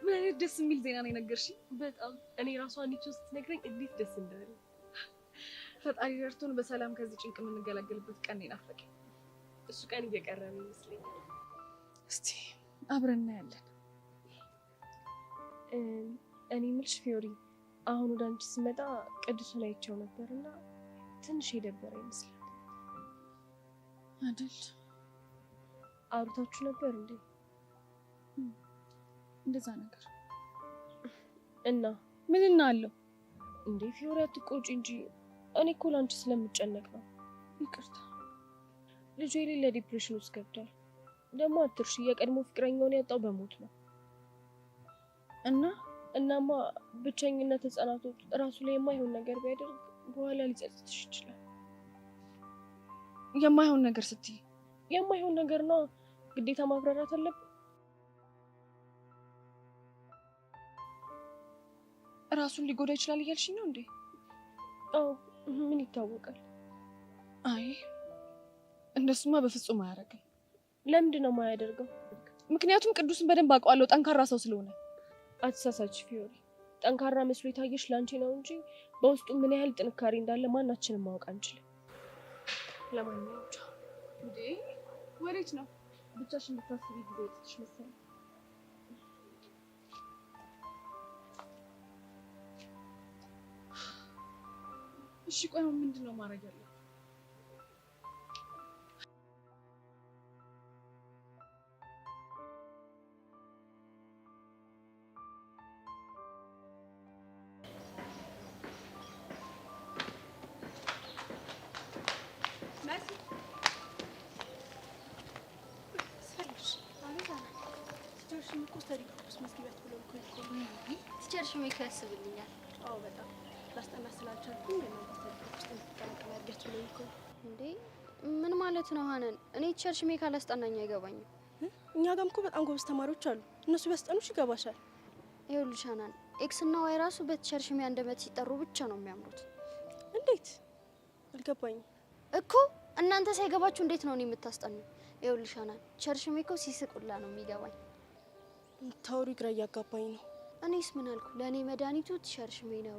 ምን አይነት ደስ የሚል ዜና ነው የነገርሽኝ። በጣም እኔ ራሷ አንቺ ስትነግረኝ እንዴት ደስ እንዳለኝ። ፈጣሪ ረድቶን በሰላም ከዚህ ጭንቅ የምንገላገልበት ቀን ናፈቀኝ። እሱ ቀን እየቀረበ ይመስለኛል። እስቲ አብረን እናያለን። እኔ የምልሽ ፊዮሪ፣ አሁን ወደ አንቺ ስመጣ ቅዱስን አይቼው ነበርና ትንሽ የደበረ ይመስላል አይደል? አውርታችሁ ነበር እንዴ? እንደዛ ነገር እና ምን እናለው እንዴ? ፊዮሪ አትቆጪ እንጂ እኔ እኮ ላንቺ ስለምጨነቅ ነው። ይቅርታ። ልጁ የሌለ depression ውስጥ ገብቷል። ደግሞ አትርሺ፣ የቀድሞ ፍቅረኛውን ያጣው በሞት ነው። እና እናማ ብቸኝነት ህጻናቶች ራሱ ላይ የማይሆን ነገር ቢያደርግ በኋላ ሊጸጽትሽ ይችላል። የማይሆን ነገር ስትይ? የማይሆን ነገር ነው፣ ግዴታ ማብራራት አለብን። ራሱን ሊጎዳ ይችላል እያልሽኝ ነው እንዴ? አዎ፣ ምን ይታወቃል። አይ እንደሱማ በፍጹም አያደርግም። ለምንድን ነው የማያደርገው? ምክንያቱም ቅዱስን በደንብ አውቀዋለሁ፣ ጠንካራ ሰው ስለሆነ። አትሳሳች ፊዮሪ፣ ጠንካራ መስሎ የታየሽ ላንቺ ነው እንጂ በውስጡ ምን ያህል ጥንካሬ እንዳለ ማናችንም ማወቅ አንችልም። ለማንኛውም ቻው። እንዴ ወዴት ነው? ብቻሽን እንድታስቢ ጊዜ ወጥተሽ መሰለኝ። እሺ ቆይ አሁን ምንድን ነው ማድረግ ያለብን? Teacher ሽሜ እኮ ያስብልኛል። አዎ በጣም ላስጠና ስላልቻልኩኝ በእናንተ study group ውስጥ እንድትቀላቀል አድርጊያት ብሎኝ እኮ ነው። እንዴ ምን ማለት ነው ሀነን? እኔ teacher ሽሜ ካላስጠናኝ አይገባኝም። እኛ ጋርም እኮ በጣም ጎበዝ ተማሪዎች አሉ። እነሱ ቢያስጠኑሽ ይገባሻል። ይኸውልሽ ሀናን፣ X እና Y ራሱ በ teacher ሽሜ አንደበት ሲጠሩ ብቻ ነው የሚያምሩት። እንዴት? አልገባኝም እኮ እናንተ ሳይገባችሁ እንዴት ነው እኔ የምታስጠኑ? ይኸውልሽ ሀናን፣ teacher ሽሜ እኮ ሲስቁላ ነው የሚገባኝ። የምታወሪው ግራ እያጋባኝ ነው። እኔስ ምን አልኩ? ለእኔ መድኃኒቱ teacher ሽሜ ነው።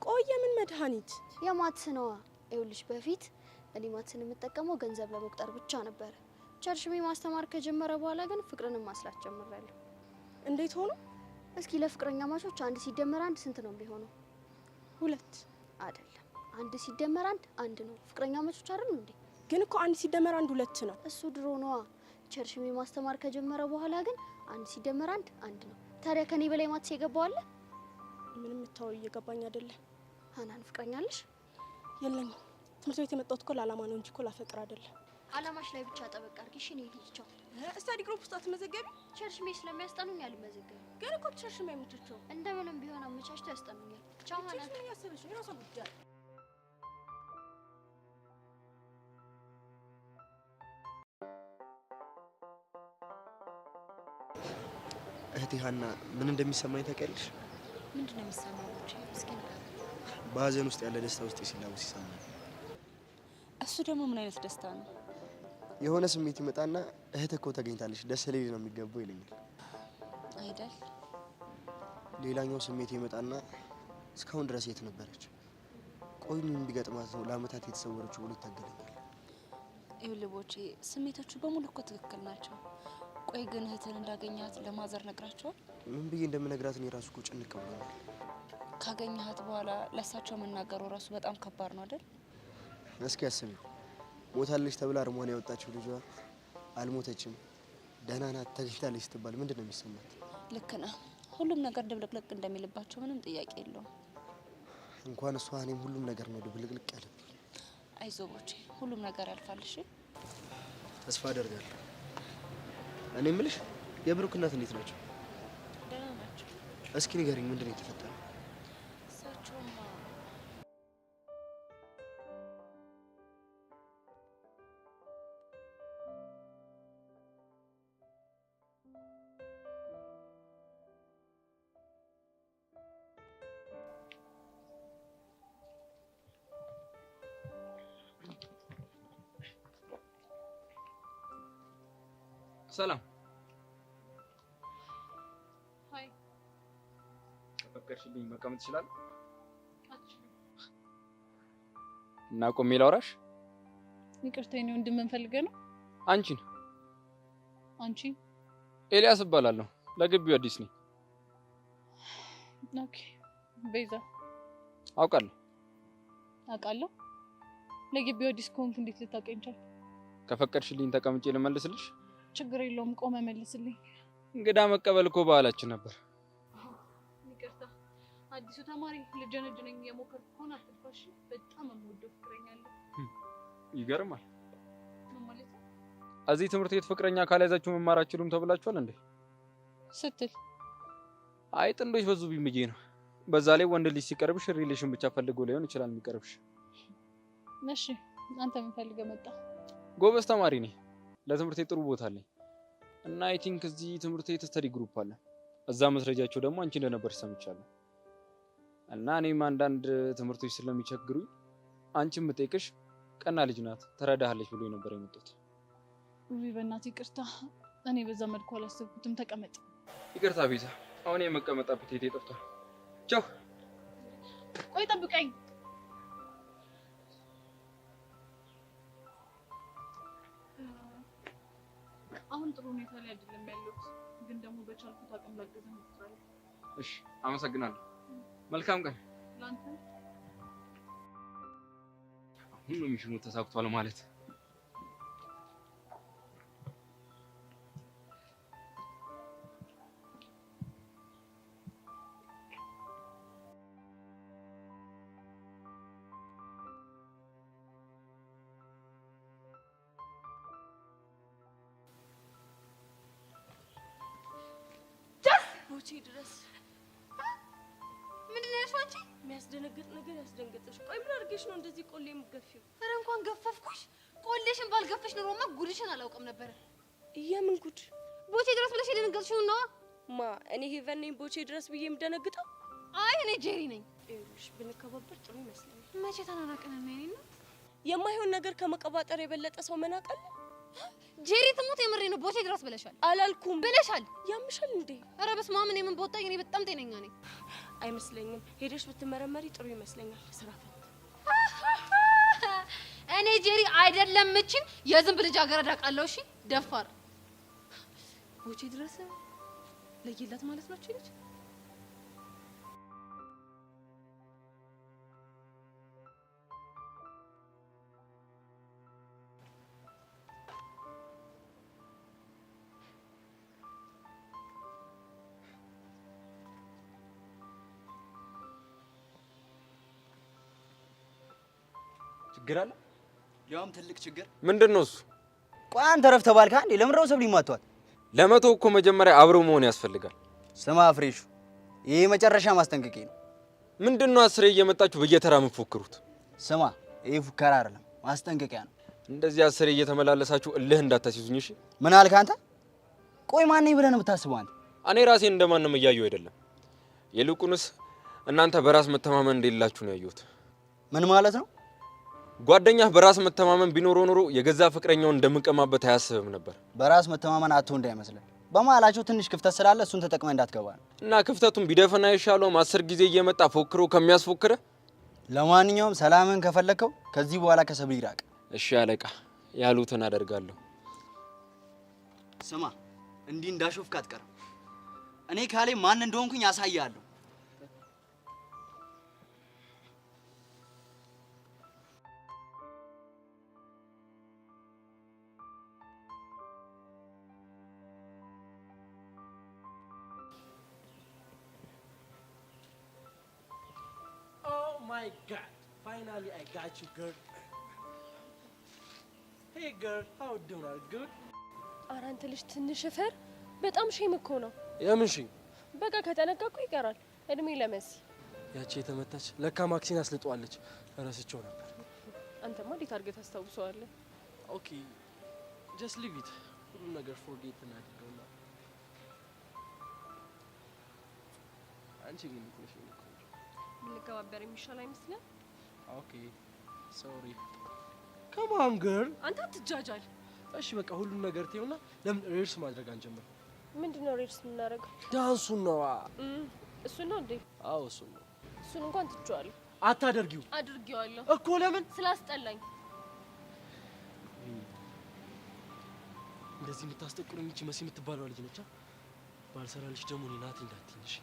ቆየ ምን መድኃኒት? የ maths ነዋ። ይኸውልሽ በፊት እኔ maths ን የምጠቀመው ገንዘብ ለመቁጠር ብቻ ነበረ። teacher ሽሜ ማስተማር ከጀመረ በኋላ ግን ፍቅርንም ማስላት ጀምሬያለሁ። እንዴት ሆኖ? እስኪ ለፍቅረኛማቾች አንድ ሲደመር አንድ ስንት ነው የሚሆነው? 2 አይደለም፣ አንድ ሲደመር አንድ አንድ ነው። ፍቅረኛማቾች አይደሉ እንዴ? ግን እኮ አንድ ሲደመር አንድ 2 ነው። እሱ ድሮ ነዋ። teacher ሽሜ ማስተማር ከጀመረ በኋላ ግን አንድ ሲደመር አንድ አንድ ነው። ታዲያ ከኔ በላይ maths የገባው አለ? ምንም የምታወሪው እየገባኝ አይደለም። ሀናን ፍቅረኛ አለሽ? የለኝም። ትምህርት ቤት የመጣሁት እኮ ለዓላማ ነው እንጂ እኮ ላፈቅር አይደለም። አላማሽ ላይ ብቻ ጠበቅ አድርጊ። እሺ እኔ ልሂድ። ቻው። Study group ውስጥ አትመዘገቢ? Teacher ሽሜ ስለሚያስጠኑኝ አልመዘገብም። ግን እኮ teacher ሽሜ አይመቻቸውም። እንደምንም ቢሆን አመቻችተው ያስጠኑኛል። ቻው ሀናን። ምን እያሰበች ነው? የራሷ ጉዳይ። እህቴ ሀና ምን እንደሚሰማኝ ታውቂያለሽ? ምንድን ነው የሚሰማው? እስኪ ንገረኝ። በሀዘን ውስጥ ያለ ደስታ ውስጥ ሲላወስ ይሰማል። እሱ ደግሞ ምን አይነት ደስታ ነው? የሆነ ስሜት ይመጣና እህት እኮ ተገኝታለች ደስ ሊል ነው የሚገባው ይለኛል። አይደል? ሌላኛው ስሜት ይመጣና እስካሁን ድረስ የት ነበረች? ቆይ ምን ቢገጥማት ነው ለአመታት የተሰወረችው ብሎ ይታገለኛል። ይኸውልህ ቦቼ፣ ስሜቶቹ በሙሉ እኮ ትክክል ናቸው። ቆይ ግን እህትህን እንዳገኘሃት ለማዘር ነግራቸዋል? ምን ብዬ እንደምነግራት እኔ ራሱ እኮ ጭንቅ ብሎኛል። ካገኘሃት በኋላ ለእሳቸው መናገሩ ራሱ በጣም ከባድ ነው አይደል? እስኪ አስቢው፣ ሞታለች ተብላ እርሟን ያወጣችው ልጇ አልሞተችም፣ ደህና ናት፣ ተገኝታለች ስትባል ምንድን ነው የሚሰማት? ልክ ነህ። ሁሉም ነገር ድብልቅልቅ እንደሚልባቸው ምንም ጥያቄ የለውም። እንኳን እሷ እኔም ሁሉም ነገር ነው ድብልቅልቅ ያለብኝ። አይዞህ ቦቼ፣ ሁሉም ነገር ያልፋል። እሺ። ተስፋ አደርጋለሁ። እኔ የምልሽ የብሩክ እናት እንዴት ናቸው? ደህና ናቸው። እስኪ ንገሪኝ፣ ምንድን ነው የተፈጠረው? እሳቸውማ ሰላም። Hi። ከፈቀድሽልኝ መቀመጥ እችላለሁ? አትችልም። እና ቆሜ ላውራሽ? ይቅርታ የኔ ወንድም፣ ምን ፈልገህ ነው? አንቺን። አንቺ? ኤልያስ እባላለሁ። ለግቢው አዲስ ነኝ። Okay፣ ቤዛ። አውቃለሁ። አውቃለሁ። ለግቢው አዲስ ከሆንክ እንዴት ልታውቀኝ ቻልክ? ከፈቀድሽልኝ ተቀምጬ ልመልስልሽ? ችግር የለውም፣ ቆመ መልስልኝ። እንግዳ መቀበል እኮ ባህላችን ነበር። ይቅርታ፣ አዲሱ ተማሪ ልጀነጅነኝ የሞከርኩ ከሆነ አትልፋሽ። በጣም የምወደው ፍቅረኛ አለ። ይገርማል። ምን ማለት ነው? እዚህ ትምህርት ቤት ፍቅረኛ ካልያዛችሁ መማር አትችሉም ተብላችኋል እንዴ? ስትል? አይ፣ ጥንዶች በዙብኝ ብዬ ነው። በዛ ላይ ወንድ ልጅ ሲቀርብሽ relation ብቻ ፈልጎ ላይሆን ይችላል የሚቀርብሽ። እሺ፣ አንተ ምን ፈልገህ መጣህ? ጎበዝ ተማሪ ነኝ። ለትምህርቴ ጥሩ ቦታ አለኝ እና I think እዚህ ትምህርት ቤት study group አለ። እዛ መስረጃቸው ደግሞ አንቺ እንደነበርሽ ሰምቻለሁ። እና እኔም አንዳንድ ትምህርቶች ስለሚቸግሩኝ አንቺን ብጠይቅሽ ቀና ልጅ ናት ትረዳሃለች ብሎ ነበር የመጡት። ውይ በእናትህ ይቅርታ፣ እኔ በዛ መልኩ አላሰብኩትም። ተቀመጥ። ይቅርታ ቤዛ፣ አሁን የመቀመጥ appetite ኤ ጠፍቷል። ቻው። ቆይ ጠብቀኝ። አሁን ጥሩ ሁኔታ ላይ አይደለም ያለሁት፣ ግን ደግሞ በቻልኩት አቅም ላግዝህ እሞክራለሁ። እሺ፣ አመሰግናለሁ። መልካም ቀን። ለአንተ። አሁን ነው mission ኑ ተሳክቷል ማለት። ቦቼ ድረስ። ምንድን ነው ያልሽው አንቺ? የሚያስደነግጥ ነገር ያስደንግጥሽ። ቆይ ምን አድርጌሽ ነው እንደዚህ ቆሌ የምትገፊው? ኧረ እንኳን ገፈፍኩሽ። ቆሌሽን ባልገፈሽ ኖሮማ ጉድሽን አላውቅም ነበረ። የምን ጉድ? ቦቼ ድረስ ብለሽ የደነገጥሽውን ነዋ። ማ፣ እኔ ሄቨን ነኝ ቦቼ ድረስ ብዬ የምደነግጠው? አይ፣ እኔ ጄሪ ነኝ። ይኸውልሽ፣ ብንከባበር ጥሩ ይመስለኛል። መቼ ተናናቅንና የኔ እናት? የማይሆን ነገር ከመቀባጠር የበለጠ ሰው መናቅ አለ? ጄሪ ትሙት፣ የምሬ ነው። ቦቼ ድረስ ብለሻል። አላልኩም። ብለሻል። ያምሻል እንዴ? ኧረ በስመ አብ፣ እኔ ምን በወጣኝ። እኔ በጣም ጤነኛ ነኝ። አይመስለኝም። ሄደሽ ብትመረመሪ ጥሩ ይመስለኛል። ስራ ፈት። እኔ ጄሪ አይደለም ምችን የዝንብ ልጅ አገረድ አውቃለሁ። እሺ ደፋር። ቦቼ ድረስ ለየላት ማለት ነው እቺ ልጅ። ችግር አለ? ያውም ትልቅ ችግር። ምንድን ነው እሱ? ቆይ አንተ ረፍ ተባልክ አንዴ። ለምን ነው ሰብሊ ማቷት? ለመቶ እኮ መጀመሪያ አብሮ መሆን ያስፈልጋል። ስማ ፍሬሹ፣ ይሄ የመጨረሻ ማስጠንቀቂያ ነው። ምንድን ነው አስሬ እየመጣችሁ በየተራ የምትፎክሩት? ስማ፣ ይሄ ፉከራ አይደለም ማስጠንቀቂያ ነው። እንደዚህ አስሬ እየተመላለሳችሁ እልህ እንዳታስይዙኝ እሺ? ምን አልክ አንተ? ቆይ ማን ነኝ ብለህ ነው የምታስበው አንተ? እኔ ራሴን እንደማንም እያየሁ አይደለም። ይልቁንስ እናንተ በራስ መተማመን እንደሌላችሁ ነው ያየሁት። ምን ማለት ነው? ጓደኛህ በራስ መተማመን ቢኖረው ኖሮ የገዛ ፍቅረኛውን እንደምንቀማበት አያስብም ነበር። በራስ መተማመን አጥቶ እንዳይመስልህ። በመሀላቸው ትንሽ ክፍተት ስላለ እሱን ተጠቅመህ እንዳትገባ ነው። እና ክፍተቱን ቢደፍን አይሻለውም? 10 ጊዜ እየመጣ ፎክሮ ከሚያስፎክረ። ለማንኛውም ሰላምህን ከፈለከው ከዚህ በኋላ ከሰብሊ ራቅ። እሺ አለቃ፣ ያሉትን አደርጋለሁ። ስማ፣ እንዲህ እንዳሾፍክ አትቀርም። እኔ ካሌ ማን እንደሆንኩኝ አሳያለሁ። Oh my My God, finally I got you, girl. Hey girl, how you doing? Are you good? ኧረ አንተ ልጅ ትንሽ እፈር። በጣም shame እኮ ነው። የምን shame? በቃ ከተነቃኩ ይቀራል። እድሜ ለመሲ። ያቺ የተመታች ለካ ማክሲን አስልጠዋለች። ረስቼው ነበር። አንተማ እንዴት አድርገህ ታስታውሰዋለህ? Okay, just leave it። ሁሉም ነገር forget እናድርገውና አንቺ ግን እንዴት ነሽ? የኔ ቆንጆ? ብንከባበር የሚሻል አይመስልም? Okay, sorry። Come on, girl። አንተ አትጃጃል። እሺ በቃ ሁሉም ነገር ተይውና ለምን rehearse ማድረግ አንጀምርም? ምንድን ነው rehearse የምናደርገው? ዳንሱን ነዋ። እሱን ነው እንዴ? አዎ እሱን ነው። እሱን እንኳን ትቼዋለሁ። አታደርጊው። አድርጌዋለሁ እኮ። ለምን? ስላስጠላኝ። እንደዚህ የምታስጠቁረኝ ይቺ መሲ የምትባለው ልጅ ነች። ባልሰራልሽ ደግሞ እኔ ናቲ እንዳትይኝ እሺ?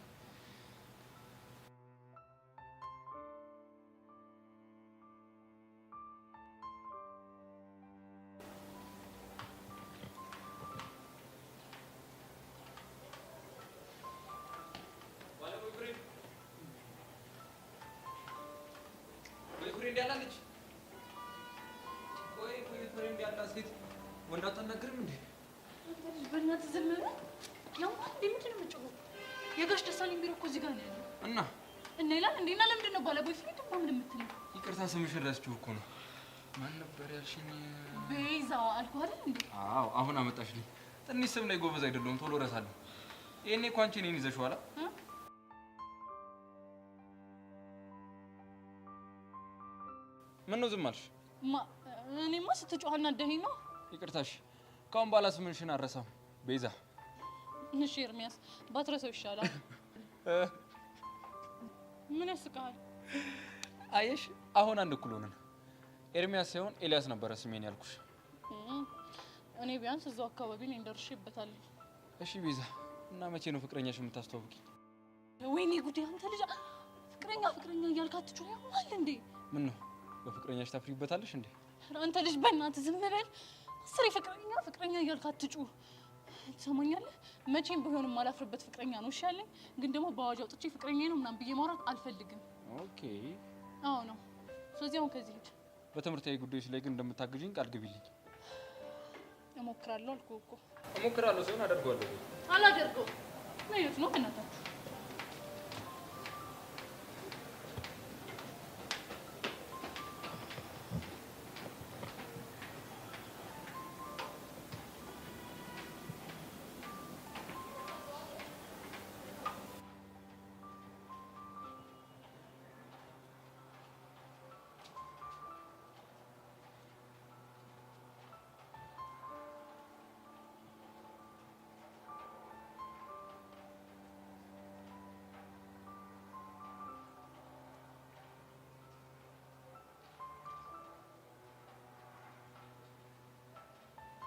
Boyfriend ያላለች? ቆይ boyfriend ያላት ሴት ወንድ አታናግርም እንዴ? አንተ ልጅ በእናትህ ዝም በል። ያማል እንዴ? ምንድን ነው የምትጮኸው? የጋሽ ደሳለኝ ቢሮ እኮ እዚህ ጋር ነው ያለው። እና እና ይላል እንዴ? እና ለምንድን ነው ባለ boyfriend ምናምን የምትለው? ይቅርታ ስምሽን ረስቼው እኮ ነው። ማን ነበር ያልሽኝ? ቤዛ አልኩህ አይደል እንዴ? አዎ አሁን አመጣሽልኝ። ትንሽ ስም ላይ ጎበዝ አይደለሁም፣ ቶሎ እረሳለሁ። ይሄኔ እኮ አንቺ እኔን ይዘሽዋላ። ምን ነው ዝም አልሽ? እኔማ ስትጮህ አናደኸኝ ነው። ይቅርታሽ፣ ከአሁን በኋላ ስምሽን አልረሳም ቤዛ። እሺ ኤርሚያስ፣ ባትረሳው ይሻላል። ምን ያስቅሃል? አየሽ፣ አሁን አንድ እኩል ሆነን። ኤርሚያስ ሳይሆን ኤልያስ ነበረ ስሜን ያልኩሽ። እኔ ቢያንስ እዛው አካባቢ ነኝ፣ ደርሼበታለሁ። እሺ ቤዛ፣ እና መቼ ነው ፍቅረኛሽ የምታስተዋውቂ? ወይኔ ጉዴ! አንተ ልጅ ፍቅረኛ ፍቅረኛ እያልክ አትጮህ። ያማል እንዴ? ምን ነው በፍቅረኛሽ ታፍሪበታለሽ እንዴ? አንተ ልጅ በእናትህ ዝም በል። አስሬ ፍቅረኛ ፍቅረኛ እያልክ አትጩህ። ትሰማኛለህ? መቼም ቢሆን የማላፍርበት ፍቅረኛ ነው እሺ ያለኝ። ግን ደግሞ በአዋጅ አውጥቼ ፍቅረኛ ነው ምናምን ብዬ ማውራት አልፈልግም። Okay። አዎ ነው። ስለዚህ አሁን ከዚህ ሂድ። በትምህርታዊ ጉዳዮች ላይ ግን እንደምታግዥኝ ቃል ግቢልኝ። እሞክራለሁ አልኩህ እኮ። እሞክራለሁ ሳይሆን አደርገዋለሁ። አላደርገውም። ምን አይነት ነው በእናታችሁ?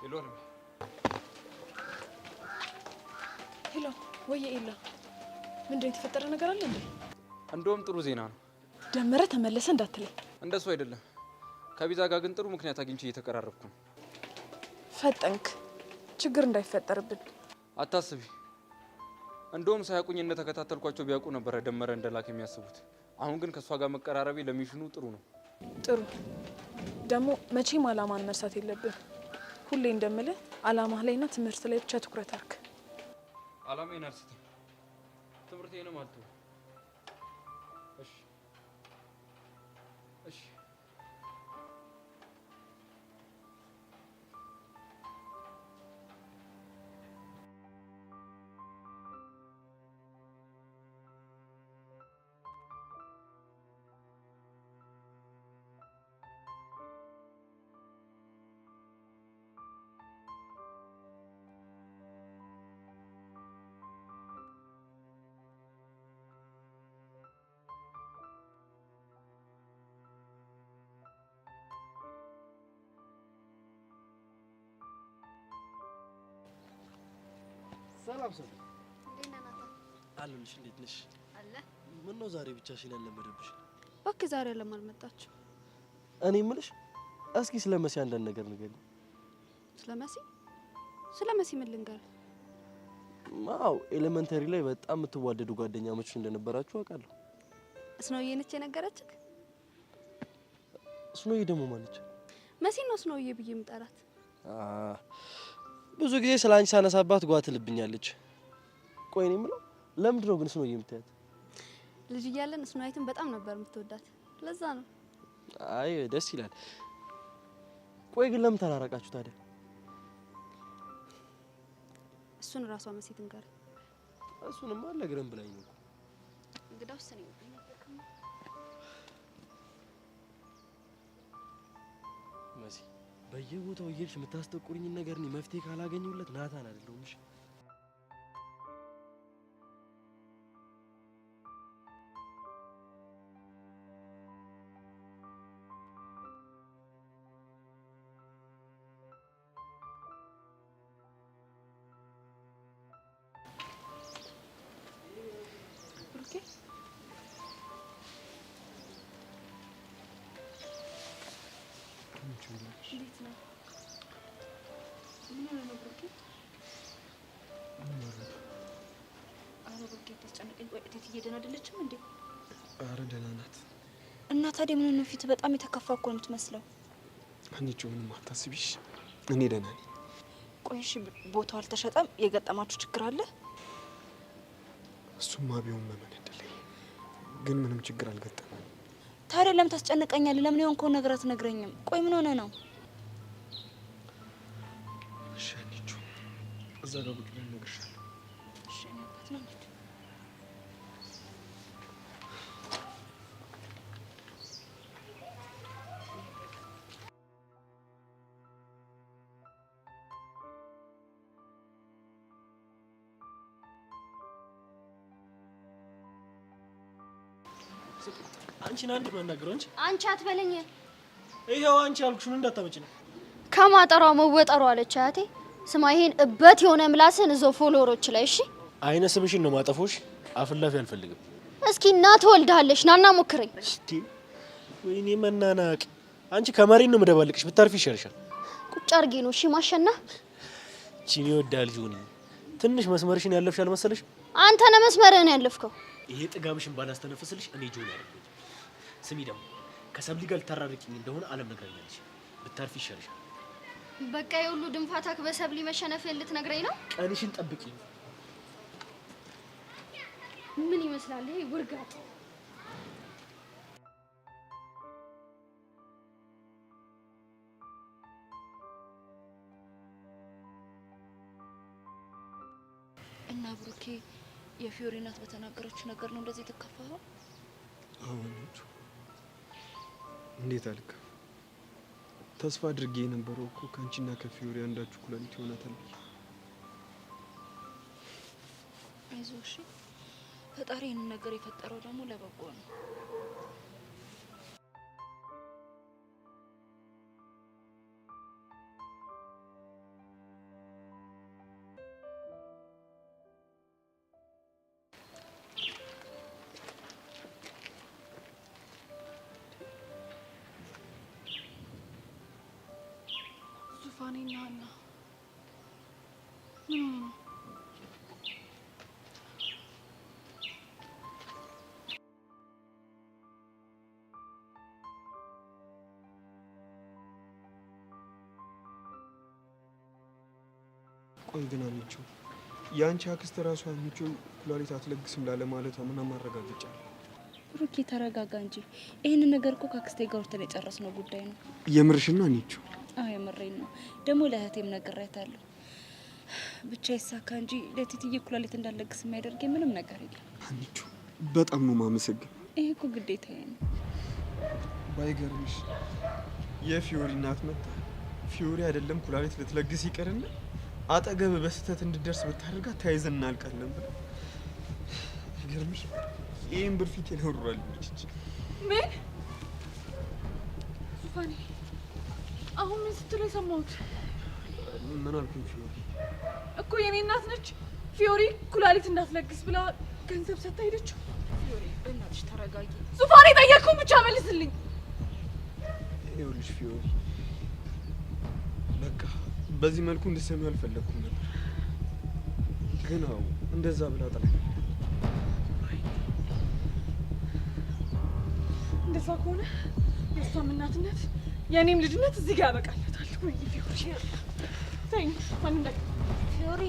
Hello አለሜ። Hello፣ ወየ ኤላ፣ ምንድን ነው የተፈጠረ ነገር አለ እንዴ? እንደውም ጥሩ ዜና ነው። ደመረ ተመለሰ እንዳትለኝ። እንደሱ አይደለም። ከቤዛ ጋር ግን ጥሩ ምክንያት አግኝቼ እየተቀራረብኩ ነው። ፈጠንክ፣ ችግር እንዳይፈጠርብን። አታስቢ። እንደውም ሳያውቁኝ እንደተከታተልኳቸው ቢያውቁ ነበረ ደመረ እንደላክ የሚያስቡት። አሁን ግን ከእሷ ጋር መቀራረቤ ለ mission ኑ ጥሩ ነው። ጥሩ ደግሞ መቼም አላማን መርሳት የለብን። ሁሌ እንደምልህ አላማህ ላይና ትምህርት ላይ ብቻ ትኩረት አድርግ። አላማዬን አልስትም፣ ትምህርቴንም አልተውም። እሺ እሺ። ሰላም ሰው እንዴት ነህ ናታ? አለሁልሽ። እንዴት ነሽ? አለ። ምን ነው ዛሬ ብቻሽን ያለመደብሽ? እባክህ ዛሬ አለም አልመጣችም። እኔ የምልሽ እስኪ ስለ መሲ አንዳንድ ነገር ንገሪኝ። ስለ መሲ? ስለ መሲ ምን ልንገርህ? አዎ elementary ላይ በጣም የምትዋደዱ ጓደኛሞች እንደነበራችሁ አውቃለሁ። እስነውዬ ነች የነገረችህ? ስኖዬ ደግሞ ማነች? መሲ ነው ስኖዬ ብዬ የምጠራት። ብዙ ጊዜ ስለ አንቺ ሳነሳባት ጓ ትልብኛለች። ቆይ እኔ የምለው ለምንድን ነው ግን ስኖዬ የምታያት? ልጅ እያለን ስኖይትን በጣም ነበር የምትወዳት፣ ለዛ ነው። አይ ደስ ይላል። ቆይ ግን ለምን ተራራቃችሁ ታዲያ? እሱን ራሷ መሲ ትንገር። እሱንማ አልነግርህም ብላኝ ነው። እንግዳውስ እኔ መሲ በየቦታው እየሄድሽ የምታስጠቁርኝን ነገር እኔ መፍትሄ ካላገኘሁለት ናታን አይደለሁም። እሺ ብሩኬ እንዴት ነህ? ምን ሆነህ ነው ብሩኬ? አረ ብሩኬ አታስጨንቀኝ። ቆይ እቴትዬ ደህና አይደለችም እንዴ? አረ ደህና ናት። እና ታዲያ ምን ሆነህ? ፊት በጣም የተከፋ እኮ ነው የምትመስለው። አንቺ ምንም አታስቢሽ፣ እኔ ደህና ነኝ። ቆይ እሺ፣ ቦታው አልተሸጠም? የገጠማችሁ ችግር አለ? እሱማ ቢሆን መመን እድለኝ፣ ግን ምንም ችግር አልገጠመም። ታዲያ ለምን ታስጨንቀኛለህ? ለምን የሆንከውን ነገር አትነግረኝም? ቆይ ምን ሆነህ ነው? እሺ አንቺ እዛ ጋር ቁጭ ብለን እነግርሻለሁ። እሺ እኔ አባት ነው እንዴ? አንቺን አንድ መናገረው አንቺ አንቺ አትበለኝ። ይኸው አንቺ ያልኩሽ ምን እንዳታመጪ ነው። ከማጠሯ መወጠሯ አለች አያቴ። ስማ ይሄን እበት የሆነ ምላስን እዛው follower ኦች ላይ እሺ። አይነ ስምሽን ነው ማጠፎሽ። አፍላፊ አልፈልግም። እስኪ እና ትወልድሃለች፣ ናና ሞክረኝ። እስቲ ወይኔ መናናቅ። አንቺ ከመሬት ነው የምደባልቅሽ። ብታርፊ ይሻልሻል። ቁጭ አድርጌ ነው እሺ። ማሸና ቺኒ ወዳል ጆኒ፣ ትንሽ መስመርሽን ያለፍሽ አልመሰለሽ? አንተ ነህ መስመርህን ያለፍከው። ይሄ ጥጋብሽን ባላስተነፍስልሽ እኔ ጆኒ አይደለሁም። ስሚ ደግሞ ከሰብሊ ጋር ልታራርቂኝ እንደሆነ አለም ነግራኛለች። ብታርፊ ይሻልሻል። በቃ የሁሉ ድንፋታክ በሰብሊ መሸነፍህን ልትነግረኝ ነው? ቀንሽን ጠብቂ። ምን ይመስላል ይሄ ውርጋጥ? እና ብሩኬ የፊዮሪ እናት በተናገረችው ነገር ነው እንደዚህ የተከፋኸው? አዎ አንቺ እንዴት አልከ? ተስፋ አድርጌ የነበረው እኮ ከአንቺና ከፊዮሪ አንዳችሁ ኩላሊት ይሆናታል ብዬ። አይዞህ እሺ። ፈጣሪ ይህንን ነገር የፈጠረው ደግሞ ለበጎ ነው። ዙፋኔና ሀና ምን ሆኖ ነው? ቆይ ግን አንቺ የአንቺ አክስት ራሷ አንቺ ኩላሊት አትለግስም ላለ ማለቷ ምን ማረጋገጫ አለ? ብሩኬ ተረጋጋ እንጂ ይህንን ነገር እኮ ከአክስቴ ጋር አውርተን የጨረስነው ጉዳይ ነው። የምርሽን ነው አንቺ? አዎ የምሬን ነው። ደግሞ ለእህቴም ነግሬያታለሁ። ብቻ ይሳካ እንጂ ለቲትዬ ኩላሊት እንዳለግስ የሚያደርገኝ ምንም ነገር የለም። አንቺ በጣም ነው የማመሰግነው። ይሄ እኮ ግዴታዬ ነው። ባይገርምሽ የፊዮሪ እናት መጣ። ፊዮሪ አይደለም ኩላሊት ልትለግስ ይቅርና አጠገብ በስህተት እንድደርስ ብታደርጋት ተያይዘን እናልቃለን ብላ። ይገርምሽ ይህን ብር ፊቴ ላይ ወርውራልኝ። ምን ዙፋኔ፣ አሁን ምን ስትል የሰማሁት? ምን አልኩኝ ፊዮሪ? እኮ የኔ እናት ነች ፊዮሪ ኩላሊት እንዳትለግስ ብላ ገንዘብ ሰጥታ ሄደችው። ፊዮሪ በእናትሽ ተረጋጊ። ዙፋኔ፣ ጠየቅኩህን ብቻ መልስልኝ። ይኸውልሽ ፊዮሪ፣ በቃ በዚህ መልኩ እንድትሰሚው አልፈለግኩም ነበር፣ ግን አዎ እንደዛ ብላ ጥላኝ። እንደዛ ከሆነ የእሷም እናትነት የእኔም ልጅነት እዚህ ጋር ያበቃለታል። ወይ ፊዮሪ፣ ተይኝ፣ ማንም እንዳይ ፊዮሪ